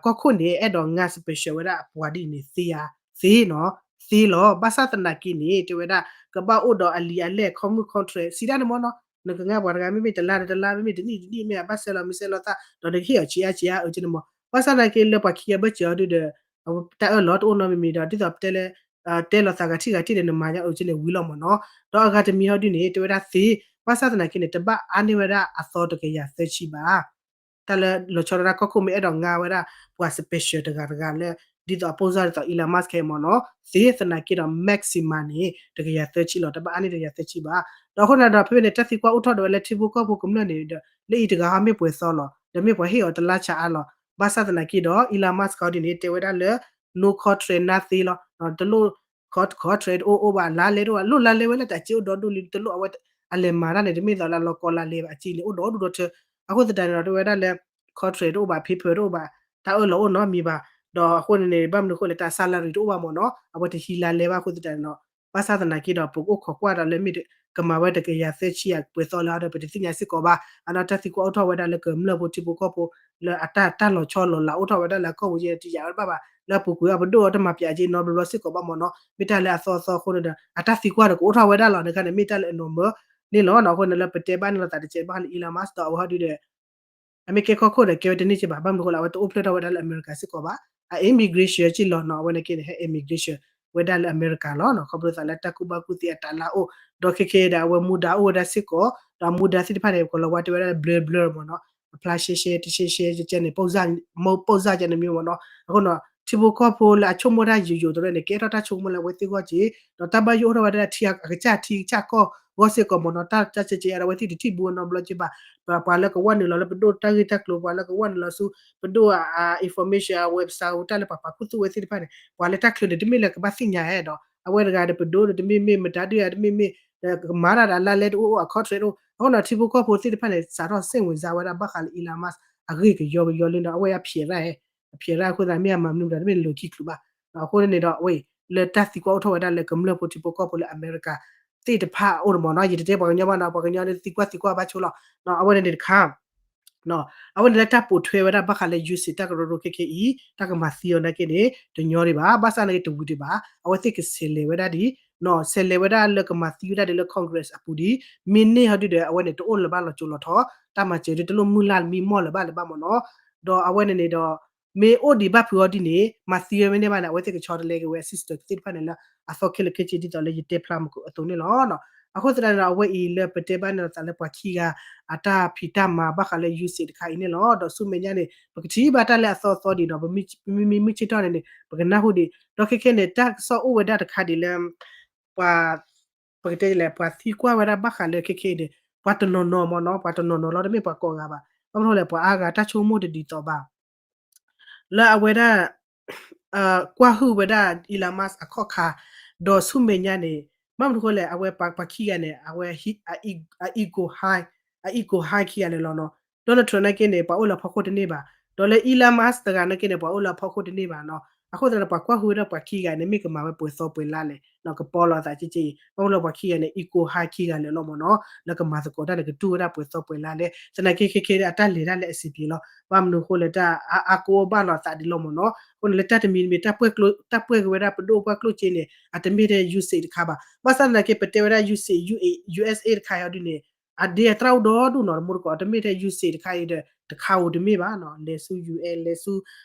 ကီၢ်ခိၣ်န့ၣ် အဲၣ်ဒိးငါ special ဝဲဒၣ်အပှၤဒ်အံၤန့ၣ် သ့ဧါ, သ့နီၤ, သ့လီၤ. ဘၣ်ဆၣ်သနာ်က့န့ၣ် တဲဝဲဒၣ် ကဘၣ်အိၣ်ဒီးအလံာ်အလဲၢ် ခီမုၣ် contract စံးတၢ်န့ၣ်မ့ၢ်နီၤ နကငါပှၤတဂၤ မ့မ့ၢ်တလါဒီးတလါ မ့မ့ၢ်တနံၣ်တနံၣ် မ့ၢ်အဘၣ်ဆဲးလီၤမ့ၢ်ဆဲးလီၤသး ဒီးနကဟ့ၣ်အီၤဆံးအါဆံးအါအၢကန့ၣ်မး. ဘၣ်ဆၣ်သနာ်က့လၢပှၤခံဂၤဘၢၣ်စၢၤအီၤဒုဒီး တၢ်အၢၣ်လီၤတအိၣ်နီတမံၤမံၤဒီး ဒ်သိးပတဲလၢ တဲလီၤသးဂၤထံၣ်ဂၤထံၣ်ဒီး နမၤညါအၢကန့ၣ်ဝံၤလီၤမးနီၤ. ဒီးအဂၤတမံၤဟီဒုန့ၣ် တဲဝဲဒၣ်သ့ ဘၣ်ဆၣ်သနာ်က့န့ၣ် တဘၣ်အါန့ၢ်ဝဲဒၣ်အသီတကယၤသၢဆံဘၣ်. တၢ်လၢလီၤဆီဒၣ်တၢ်ကီၢ်ခိၣ်မ့ၢ်အဲၣ်ဒိးငါဝဲဒၣ် ပှၤ special တဂၤတဂၤလၢ ဒ်သိးအပိၢ်စၢ်ဒ်သိး Elon Musk ခဲအံၤမ့ၢ်နီၤ သ့သနာ်က့ဒီး maximum န့ၣ် တကယၤသၢဆံလီၤ. တဘၣ်အါန့ၢ်တကယၤသၢဆံဘၣ်. ဒီးအဃိန့ၣ်ဒီး ဖဲဖဲန့ၣ် တၢ်သံကွၢ်အိၣ်ထီၣ်ဒီးဝဲလၢထံဖိကီၢ်ဖိကမျၢၢ်န့ၣ်ဒီး လၢအံၤတဂၤဟီမ့ၢ်ပှဲၤသီလီၤ. ဒီးမ့ၢ်ပှၤဟ့ၣ်အီၤတလါဆါအါလီၤ. ဘၣ်ဆၣ်သနာ်က့ဒီး Elon Musk ဟီဒ်န့ၣ် တဲဝဲဒၣ်လၢ no contract nothing လီၤ. တလိၣ် contract တအိၣ်အိၣ်ဘၣ် လါလဲတအိၣ်ဘၣ် လိၣ်လါလဲဝဲလၢတၢ်စ့အိၣ်ဒီဒူၣ်လံ တလိၣ်အဝဲ အလဲၤမၤတၢ်န့ၣ် တမ့ၢ်သိးလၢလီၤကီလါလဲဘၣ် အစ့န့ၣ် အိၣ်ဒီဒူၣ်ဒီထၢ အဃိသတးန့ၣ်ဒီး တဲဝဲဒၣ်လၢ contract တအိၣ်ဘၣ် paper တအိၣ်ဘၣ် တၢ်အၢၣ်လီၤအိၣ်နီတမံၤဘၣ်. ဒီးအဃိန့ၣ်န့ၣ် ဘၣ်မနုၤအဃိလဲၣ် တၢ် salary တအိၣ်ဘၣ်မ့ၢ်နီၤ အဝဲတဟံးလါလဲဘၣ်အဃိသတးန့ၣ်ဒီး ဘၣ်ဆၣ်သနာ်က့ဒီး ပကအိၣ်ခိးကွၢ်ဒီးလၢမ့ၢ် ကမၤဝဲတကယၤသၢဆံအပှဲၤသီလၢဟီဒီး ပတသ့ၣ်ညါစ့ၢ်ကီးဘၣ်. အနီၢ်တၢ်သံကွၢ်အိၣ်ထီၣ်ဝဲဒၣ်လၢကမျၢၢ်ဖိထံဖိကီၢ်ဖိ လၢအတၢ်တၢ်လီၤဆီလီၤလးအိၣ်ထီၣ်ဝဲဒၣ်လၢအကီၢ်ပူၤကဲ တယာ်ဝဲတဘၣ်ဘၣ် လၢအပူၤကွံာ်အပဒိၣ်အီၤတမၤပၠးက့ နီတဘျီဘျီစ့ၢ်ကီးဘၣ်မ့ၢ်နီၤ မ့ၢ်တၢ်လၢအသီအသီအဃိန့ၣ်ဒီး အတၢ်သံကွၢ်ဒီးကအိၣ်ထီၣ်ဝဲဒၣ်လီၤ နခါန့ၣ် မ့ၢ်တၢ်လၢအနီၢ်မၢန့ၣ်လီၤ. အဃိန့ၣ်လၢပတဲဘၣ်န့ၣ်လီၤသးတကဲးဘၣ်ဃးလၢ Elon Musk ဒီးအဝဲဟီဒုဒီး အမ့ၢ်ကဲကီၢ်ခိၣ်ဒီးကဲဝဲတန့ၢ်က့ဘၣ် ဘၣ်မနုၤအဃိလဲၣ် အဝဲတအိၣ်ဖျဲၣ်ထီၣ်ဝဲဒၣ်လၢအမဲရကၤစ့ၢ်ကီးဘၣ် အ immigration က့လီၤနီၤ အဝဲန့ၣ်က့န့ၣ် ဟဲ immigration ဝဲဒၣ်လၢအမဲရကၤလီၤနီၤ ခီဖျိသးလၢတၢ်ကူၣ်ဘၣ်ကူၣ်သ့အတၢ်လၢအိၣ် ဒီးခဲခဲဒီး အဝဲမူဒါအိၣ်ဝဲဒၣ်စ့ၢ်ကီး ဒီးမူဒါသ့ၣ်တဖၣ်န့ၣ် ကလီၤဝါတဲဝဲဒၣ် blur blur မ့ၢ်နီၤ အဖျါရှဲရှဲ တရှဲရှဲ ကဲန့ၣ် ပိၢ်စၢ်ကဲန့ၣ်မ့ၢ်မ့ၢ်နီၤ အဃိနီၤ ထံဖိကီၢ်ဖိလၢအဆိကမိၣ်တၢ်ယိာ်ယိာ်တရၢန့ၣ် ကဲထီၣ်တၢ်ဆိကမိၣ်လၢအဝဲသ့ၣ်ဂီၢ်က့ ဒီးတၢ်ဘၣ်ယိၣ်အိၣ်ထီၣ်ဝဲဒၣ်ထံအကစၢ်ထံကစၢ်ကီၢ်ဂီၢ်စ့ၢ်ကီးမ့ၢ်နီၤ တၢ်ကစၢ်ကဲကဲဒီးအဝဲသ့ၣ်တထံၣ်ဘူးနီတဘျီက့ဘၣ် ပှၤလၢကဝဲနုာ်လီၤလၢပဒိၣ်တၢ်ဂ့ၢ်တၢ်ကျိၤ ပှၤလၢကဝဲနုာ်လီၤဆူ ပဒိၣ်အ information အ website တၢ်လၢပှၤပာ်ခူသူၣ်ဝဲသ့ၣ်တဖၣ်န့ၣ် ပှၤလၢတၢ်ချုးန့ၣ် တမ့ၢ်လၢကဘၣ်သ့ၣ်ညါဒီး အဝဲတဂၤဒီးပဒိၣ်ဒီးတမ့ၢ်မ့ၢ် မတၤဒုၣ်ယၤတမ့ၢ်မ့ၢ် ဒီးကမၤတၢ်ဒီးအလါလဲတအိၣ်အိၣ် အ contract တအိၣ် အဃိန့ၣ် ထံဖိကီၢ်ဖိသ့ၣ်တဖၣ်န့ၣ် စးထီၣ်စိတ်ဝင်စားဝဲဒၣ်ဘၣ်ဃးလၢ Elon Musk အဂ့ၢ်ကယီကယီလၢဒီး အဝဲအဖျဲးရၣ်ဟဲ အဖျဲးရၣ်အဃိသတး မ့ၢ်အမၤမနုၤမတၤတမ့ၢ်လၢခံချုးဘၣ် အဃိန့ၣ်ဒီး အဝဲ လၢတၢ်သံကွၢ်အိၣ်ထီၣ်ဝဲဒၣ်လၢကမျၢၢ်ဖိထံဖိကီၢ်ဖိလၢအမဲရကၤသ့ၣ်တဖၣ်အအိၣ်န့ၣ်မ့ၢ်နီၤ ယတတဲပှၤကညီဘၣ်နီၤ ပှၤကညီသံကွၢ်သံကွၢ်ဘၣ်ဆိလီၤ အဝဲန့ၣ်န့ၣ်တခါ အဝဲန့ၣ်လၢတၢ်ပိာ်ထွဲဝဲဒၣ်ဘၣ်ဃးလၢ USAID တၢ်ကရၢကရိခဲခဲအံၤ တၢ်ကမၤသံအီၤနာ်က့န့ၣ် တညီဒံးဘၣ် ဘၣ်ဆၣ်နာ်က့တဝံၤဒံးဘၣ် အဝဲသ့ၣ်ကဆဲးလဲၤဝဲဒၣ်ဒ် ဆဲးလဲၤဝဲဒၣ်လၢကမၤသံဝဲဒၣ်ဒ်လၢ Congress အပူၤဒ် မ့ၢ်န့ၢ်ဟီဒုဒီး အဝဲန့ၣ်တအိၣ်လၢၤဘၣ်လီၤစိၤလီၤထီ တၢ်မၤစၢၤဒ်တလိၣ်မုၢ်လၢ်မံမီၢ်လၢၤဘၣ်လၢၤဘၣ်မ့ၢ်နီၤ ဒီးအဝဲန့ၣ်န့ၣ်ဒီး မ့ၢ်အိၣ်ဒံးဘၣ်ဖုးအီၤဒ်န့ၣ် မၤသံဝဲမ့ၢ်န့ၢ်ဘၣ်န့ၣ် အဝဲသ့ၣ်ကဆီတလဲက့ၤဝဲ assistance သ့ၣ်တဖၣ်န့ၣ်လၢ အသီခဲလၢာ်ခဲဆ့ဒ်သိးလၢယတဲဖျါမုၢ်ကအိၣ်အသိးန့ၣ်လီၤ. အဃိသတးန့ၣ်ဒီး အဝဲအံၤလၢပတဲဘၣ်န့ၣ်လီၤသးလၢပှၤခံဂၤ အတၢ်ဖံးတၢ်မၤဘၣ်ဃးလၢ USAID တခါအံၤန့ၣ်လီၤ. ဒီးဆူမဲာ်ညါန့ၣ် ပကထံၣ်ဘၣ်တၢ်လၢအသီအသီဒံးဒီး ပမ့မ့ၢ်မုၢ်ဆ့ၣ်ထီၣ်န့ၣ်န့ၣ် ပကနၢ်ဟူဒံး ဒီးခဲခဲန့ၣ် တၢ်ကစီၣ်အိၣ်ဝဲဒၣ်တခါဒံးလၢ ပှၤ ပကတဲလဲၣ် ပှၤသံကွၢ်ဝဲဒၣ်ဘၣ်ဃးလၢခဲခဲအံၤန့ၣ် ပှၤတနီၤနီၤမ့ၢ်နီၤ ပှၤတနီၤနီၤလီၤ တမ့ၢ်ပှၤကိးဂၤဘၣ်. ဘၣ်မနုၤလဲၣ် ပှၤအါဂၤတၢ်ဆိကမိၣ်တဒ်သိးဘၣ် လၢအဝဲဒၣ် ကွၢ်ဟုၣ်ဝဲဒၣ် Elon Musk အခီၣ်ခါ ဒီးဆူမဲာ်ညါန့ၣ် ဘၣ်မနုၤဃိလဲၣ် အဝဲပှၤခံဂၤန့ၣ် အဝဲ အ ego high အ ego high ခံဂၤန့ၣ်လီၤနီၤ. Donald Trump နာ်က့န့ၣ် ပှၤအိၣ်လၢအဖီခိၣ်တန့ၢ်ဘၣ်. ဒီးလၢ Elon Musk တဂၤနာ်က့န့ၣ် ပှၤအိၣ်လၢအဖီခိၣ်တန့ၢ်ဘၣ်နီၤ. အဃိသတးဒီး ပှၤကွၢ်ဟုၣ်ဝဲဒၣ်ပှၤခံဂၤန့ၣ် မ့ၢ်ကမၤဝဲပှဲၤသီပှဲၤလါလဲၣ် ကပီလီၤအသးက့က့အံၤ ဘၣ်မနုၤလၢပှၤခံဂၤန့ၣ် ego high ခံဂၤလၢာ်လီၤမ့ၢ်နီၤ လၢကမၤသကိးတၢ်န့ၣ် ကတူၢ်ဝဲဒၣ်ပှဲၤသီပှဲၤလါလဲၣ် သနာ်က့ခဲခဲအတၢ်လဲၤတၢ်လၢအဆင်ပြေလီၤ. ဘၣ်မနုၤဃိလဲၣ် တၢ်အါအါကအိၣ်ဘၣ်လီၤအသးဒ်လီၤမ့ၢ်နီၤ. အဃိန့ၣ်လၢတၢ်တမံၤတမံၤ တၢ်ပှဲၢ်က့ၤဝဲဒၣ်ပဒိၣ်ပှၢ်ကျိၣ်စ့န့ၣ် အတမ့ၢ်ထဲ USAID တခါဘၣ်. ဘၣ်ဆၣ်သနာ်က့ ပတဲဝဲဒၣ် USAID USA တခါအံၤဒ်န့ၣ် အဒ့အသရၣ်အိၣ်ဒီဒူၣ်နီၤ တမူတကိး တမ့ၢ်ထဲ USAID တခါအံၤဒီး တခါဧိၤတမ့ၢ်ဘၣ်နီၤ လဲၤဆူ UN လဲၤဆူ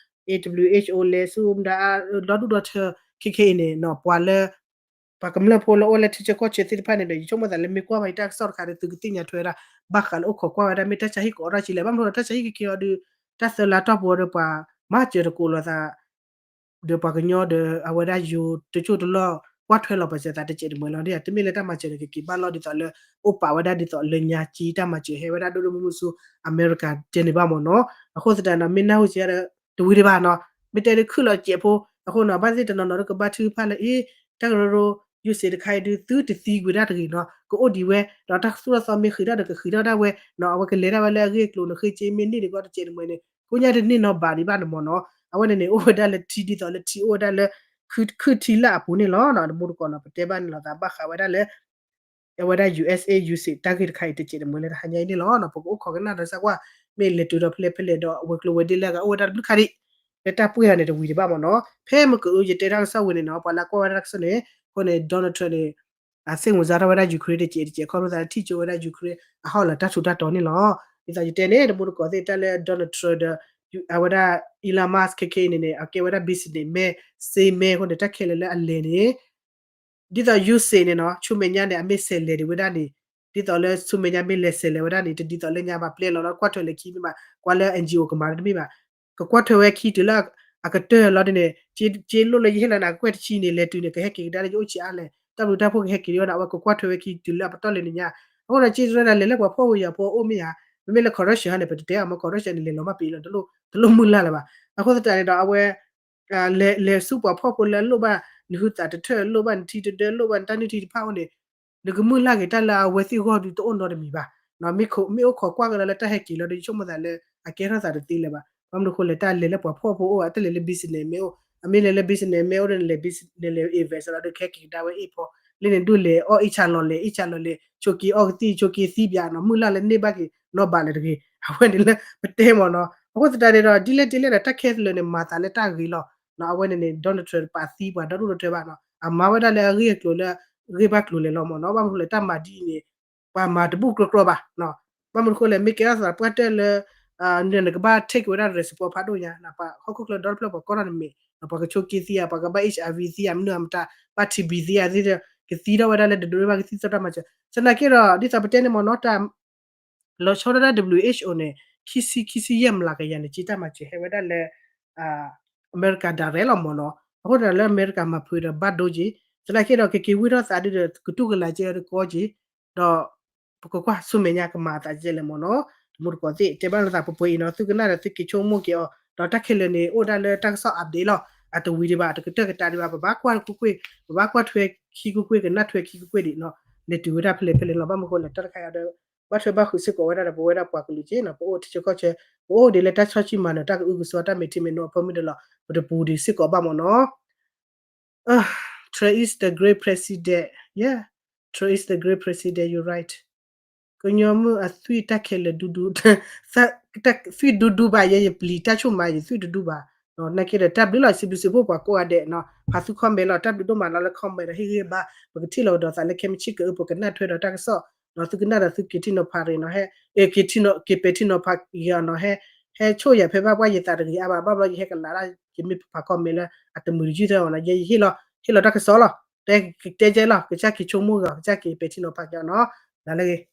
WHO လဲၤဆူ ဒီဒူၣ်ဒီထၢ ခဲခဲအံၤန့ၣ် ပှၤလၢ ပှၤကမျၢၢ်ဖိလၢအိၣ်လၢထံဆၢကီၢ်ဆၢသ့ၣ်တဖၣ်န့ၣ်ဒီး ယဆိကမိၣ်သးလၢမ့ၢ်ကွၢ်ဘၣ်ယတၢ်ကစီၣ်တခါဒီး သုကသ့ၣ်ညါထွဲဝဲဒၣ် ဘၣ်ဃးလၢအိၣ်ခိးကွၢ်ဝဲဒၣ် မ့ၢ်တၢ်ဆါဟံၣ်ကအိးထီၣ်က့လဲၣ်. ဘၣ်မနုၤဒီး တၢ်ဆါဟံၣ်ခဲခဲအံၤဒီး တၢ်သၢလါတီၢ်ပူၤဒီး ပှၤမၤစၢၤတကိးလိာ်သး ဒီးပှၤကညီဒီး အဝဲဒၣ်ယိၤတစိၢ်တလီၢ် ကွၢ်ထွဲလီၤပာ်စၢၤသးတစဲးတမှဲၤလီၤ. တမ့ၢ်လၢတၢ်မၤစၢၤန့ၣ် ကက့ၤဘၣ်လီၤဒ်သိးလၢ အိၣ်ပာ်ဝဲဒၣ်ဒ်သိးလၢညါက့ တၢ်မၤစၢၤဟဲဝဲဒၣ်ဒိၣ်ဒိၣ်မုၢ်မုၢ်ဆူ အမဲရကၤကဲန့ၣ်ဘၣ်မ့ၢ်နီၤ. အဃိသတးဒီး မ့ၢ်နၢ်ဟူစ့ၢ်ကီးဒီး တဝံၤဒံးဘၣ်နီၤ. မ့ၢ်တဲဒ်ခုၣ်လီၤစဲးဖိ အဃိနီၤ ဘၣ်သ့ၣ်တနီၤနီၤဒီးကဘါထုကဖၣ်လၢ အ့ တၢ်ကရၢကရိ ယူၢ်စ့းတခါအံၤဒုး သုတသံကွံာ်တၢ်တဂ့ၤနီၤ ကအိၣ်ဒံးဝဲ ဒီးတၢ်သူၣ်ထီၣ်သီမ့ၢ်ဃံးထီၣ်ဒီးကဃံးထီၣ်ဒၣ်ဝဲနီၤ အဝဲကလဲၤဒၣ်ဝဲလၢအဂ့ၢ်အကျိၤန့ၣ် ဃ့က့မ့ၢ်န့ၢ်ဒံးကီတစဲးတမှဲၤန့ၣ် ကိညါတန့ၢ်နီၤဘၣ်ဒံးဘၣ်န့ၣ်မ့ၢ်နီၤ အဝဲန့ၣ်န့ၣ် အိၣ်ဝဲဒၣ်လၢထံဒ်သိးလၢထံအိၣ်ဝဲဒၣ်လၢ ခုထံလၢအပူၤန့ၣ်လီၤ. တမူတကိးနီၤ ပတဲဘၣ်န့ၣ်လီၤသးဘၣ်ဃးဝဲဒၣ်လၢ အဝဲဒၣ် ယူၢ်အ့ၣ်စ့း ယူၢ်စ့း တၢ်ဂ့ၢ်တခါအံၤတစဲးတမှဲၤလၢတဟါညါအံၤန့ၣ်လီၤ. ပကအိၣ်ခိးကနၣ်ဒီးစၢ်ကွၢ် မ့ၢ်လဲၤတုၤဒီးဖဲလဲၣ်ဖဲလဲၣ်ဒီး အဝဲၤကျိၤဝဲၤဒ့လၢအဂၤအိၣ်ဝဲဒၣ်တဘျုးခါဒံး လၢတၢ်ပှ့ၢ်အီၤန့ၣ်တဝံၤဒံးဘၣ်မ့ၢ်နီၤ. ဖဲမ့ၢ်ကအိၣ်ယတဲတၢ်ကစီၣ်ဝံၤန့ၣ်နီၤ ပှၤလၢကွၢ်ဝဲဒၣ်တၢ်ကစီၣ်န့ၣ် အဃိန့ၣ် Donald Trump န့ၣ် အသ့ၣ်မူၤစါထီၣ်ဝဲဒၣ် Ukraine တစဲးတစဲး ခီဖျိသးလၢထံၣ်ကၠိဝဲဒၣ် Ukraine အဟီၣ်လၢတၢ်ထူးတၢ်တီၤန့ၣ်လီၤ. ဒ်သိးယတဲန့ၣ် တမူတကိးသ့ၣ် တၢ်လၢ Donald Trump ဒီး အဝဲဒၣ် Elon Musk ခဲခဲအံၤန့ၣ်န့ၣ် အကဲဝဲဒၣ် businessman စ့မဲ အဃိန့ၣ် တၢ်ခဲလၢာ်လၢအလဲၤန့ၣ် ဒ်သိး ယူစ့း န့ၣ်နီၤ ဆူမဲာ်ညါန့ၣ် အမ့ၢ်ဆဲးလဲၤဒံးဝဲဒၣ်န့ၣ် ဒ်သိးလၢဆူမဲာ်ညါမ့ၢ်လဲၤဆဲးလဲၤဝဲဒၣ်န့ၣ် တဒ်သိးလၢညါဘၣ် ပျဲလီၤလၢကွၢ်ထွဲလၢခံမ့ၢ်ဘၣ် ကွၢ်လၢ NGO ကမၤတမ့ၢ်ဘၣ် ကကွၢ်ထွဲဝဲခံတုၤလၢအကတၢၢ်လီၤဒ်န့ၣ် စ့လိၣ်လၢယဟ့ၣ်လီၤနၤ ကကွဲၢ်တဆံန့ၣ် လဲၤတုၤန့ၣ် ကဟဲက့ၤကဒါလၢယအိၣ်ဆံးအါလဲၣ် တၢ်ဘျုးတၢ်ဖှိၣ်ကဟဲက့ၤဒံးဝဲန့ၣ် အဝဲကကွၢ်ထွဲဝဲခံတုၤလၢအပတီၢ်လဲၤန့ၣ်ညါ အဃိဒီး စ့တရၢဒီး လဲၤလၢပှၤဖှီၣ်ဖိယာ်ဖိအအိၣ်မ့ၢ်ဧါ မ့မ့ၢ်လၢ corruption န့ၣ် ပတတဲအီၤမ့ၢ် corruption န့ၣ် လဲၤလီၤမးပံၤလီၤ တလိၣ်မုၢ်လၢ်လၢၤဘၣ် အဃိသတးန့ၣ်ဒီး အဝဲ လဲၤဆူပှၤဖှီၣ်ဖိလၢအလိၣ်ဘၣ် နဟုသးတထၢၣ် လိၣ်ဘၣ်နထံတဒၢ လိၣ်ဘၣ်နတၢ်နုၢ်ထံတဖၣ်အအိၣ်န့ၣ် နကမုၢ်လၢ်က့ၤတၢ်လၢအဝဲသ့ၣ်ဂီၢ်ဒုးတအိၣ်နီတမံၤဘၣ်. မ့ၢ်အိၣ်ခိးကွၢ်ကဒါလၢတၢ်ဟဲက့ၤလီၤဒီး ယဆိကမိၣ်သးလၢ အကဲထီၣ်သးတသ့လၢၤဘၣ်. ဘၣ်မနုၤအဃိလဲၣ် တၢ်လဲၤလၢပှၤဖှီၣ်ဖိအိၣ် တၢ်လဲၤလၢ businessman အိၣ် အမ့ၢ်လဲၤလၢ businessman အိၣ်ဒီး နလဲၤ business န့ၣ် လဲၤ invest လီၤဒီး ကဟဲက့ၤကဒါဝဲအ့ၣ်ဖီ လၢန့ၣ်ဒိၣ်လဲၤအီၣ်အ့ၣ်ဆါလီၤလဲၤ အ့ၣ်ဆါလီၤလဲၤ ဆိးက့ၤအီၣ်ကသံၣ် ဆိးက့ၤသံပၠးနီၤ မုၢ်လၢ်လၢန့ၢ်ဘၣ်က့ၤနီၢ်ဘးလၢၤတဂ့ၤ အဝဲန့ၣ်လၢပတဲမ့ၢ်နီၤ. အဃိသတးန့ၣ်ဒီး ဒ်လဲၣ်ဒ်လဲၣ်ဒီး တၢ်ခဲလၢာ်န့ၣ် မၤသးလၢတၢ်ဂ့ၤလီၤ. အဝဲန့ၣ်န့ၣ် Donald Trump တပာ်သံပှၤဒီဒူၣ်ဒီထၢဘၣ်နီၤ အမၤဝဲဒၣ်လၢအဂ့ၢ်အကျိၤလၢ ဂ့ၢ်ဘၣ်ကျိၤလဲၤလီၤမ့ၢ်နီၤ. ဘၣ်မနုၤအဃိလဲၣ် တၢ်မၤဒ်အံၤန့ၣ် ပှၤမၤတဘူၣ်ကြီကြီဘၣ်. ဘၣ်မနုၤအဃိလဲၣ် မ့ၢ်ကဲထီၣ်သးပှၢ်တၢၢ်လၢ နကဘၣ် take ဝဲဒၣ် responsible ဖးဒိၣ်ညါ ပှၤဟီၣ်ခိၣ်ချၢဒီတဖျၢၣ် ပှၤကိးထီၣ်နမဲာ် ပှၤကဆိးက့သံဧါ ပှၤကဘၣ် HIV သံဧါ မနုၤအမတၤ ဘၣ် TB သံဧါသ့ၣ်ဒီး ကသံထီၣ်ဝဲဒၣ်လၢ တဒိးဘၣ်ကသံၣ်သီတၢ်မၤစၢၤ သနာ်က့ဒီး ဒ်သိးပတဲန့ၣ်မ့ၢ်နီၤ တၢ် လီၤဆီဒၣ်တၢ် WHO န့ၣ် ခံဆံ ခံဆံယဲၢ်မျးကယၤန့ၣ် က့တၢ်မၤစၢၤဟဲဝဲဒၣ်လၢ အမဲရကၤ direct လီၤမ့ၢ်နီၤ. အဃိသတးလၢအမဲရကၤမၤဖုးဒီးဘၣ်ဒိက့ၤ သနာ်က့ဒီး ကက့ၤဝံၢ်ထီၣ်သးဒ်ဒီး ကတူၢ်ကလာ်ကဲဒီးကီက့ၤ ဒီး ပကကွၢ်ဆူမဲာ်ညါကမၤအသးကဲလဲၣ်မ့ၢ်နီၤ. တမူတကိးသ့ၣ် တဲဘၣ်လိာ်သးပှဲၤပှဲၤအံၤနီၤ သုကနၣ်ဒီးသုက့ၤဆိကမိၣ်က့ၤအီၤ ဒီးတၢ်ခဲလၢာ်န့ၣ် အိၣ်ဒၣ်လၢတၢ်ကစီၣ် update လီၤ. အတဝံၤဒံးဘၣ် တကတၢၢ်ကတၢၢ်ဒံးဘၣ် ပဘၣ်ကွၢ်တကွ့ၢ်ကွ့ၢ် ပဘၣ်ကွၢ်ထွဲခံကွ့ၢ်ကွ့ၢ် ကနၣ်ထွဲခံကွ့ၢ်ကွ့ၢ်ဒံးနီၤ လဲၤတုၤဝဲဒၣ်ဖဲလဲၣ်ဖဲလဲၣ်လီၤ. ဘၣ်မနုၤအဃိလဲၣ် တၢ်တခါအံၤဒီး ဘၣ်ထွဲဘၣ်ဃုာ်စ့ၢ်ကီးဝဲဒၣ်ဒီး ပဝဲဒၣ်ပှၤကလုာ်က့နီၤ ပအိၣ်ထံဆၢကီၢ်ဆၢ ပအိၣ်ဒံးလၢတၢ်ဆီၣ်ဆံၣ်မၤနၢၤ တၢ်ကအုကစွါ တၢ်မဲာ်ထံမဲာ်နိအဖၢမုၢ်ဒဲးလီၤ. ပတပူၤဒံးစ့ၢ်ကီးဘၣ်မ့ၢ်နီၤ. Trump is the great president, yeah, Trump is the great president, you're right. ကညီမုၢ်အသွံၣ်တၢ်ခဲလၢာ်ဒူဒူ သွံၣ်ဒူဒူဘၣ် ယဲယပျံၤတၢ်ဆိၣ်မၤ ယသွံၣ်တဒူဘၣ်. နာ်က့ဒီး တၢ်ဘျုးလီၤ စံးဘျုးစံးဖှိၣ်ပှၤကိးဂၤဒဲးနီၤ ဖးသူ comment လီၤ တၢ်ဘျုးဒိၣ်မးလီၤလၢ comment ဒီးဟ့ၣ်ဂံၢ်ဘါ ပကထံၣ်လိာ်ကဒီးသးလၢခဲမုၢ်ဆ့ၣ်ကအိၣ် ပကနၣ်ထွဲဒီးတၢ်ကစီၣ် ဒီးသုကနၣ်ဒီးသုက့ၤထံၣ်နီၤဖးရ့ၣ်နီၤ ဟဲ က့ၤထံၣ်နီၤ က့ၤပဲာ်ထံနီၤဖးယၤနီၤ ဟဲ ဟဲဆိၣ်ယၤဖဲဘၣ်ပှၢ်ယသးတဂ့ၤအါဘၣ် ဘၣ်ဘျီယဟဲကလးဒၣ် ယမ့ၢ်ဖး comment လၢအတမုာ်တယုၢ်သၢအီၤနီၤ ယဲယဟ့ၣ်လီၤ ဟ့ၣ်လီၤတၢ်ကစီၣ်လီၤ တဲ တဲကဲလီၤ ကစၢ်က့ၤဆိကမိၣ်ဂ့ၤ ကစၢ်က့ၤပဲာ်ထံနီၤဖးက့ၤအီၤနီၤ နၤလၢဂ့ၤ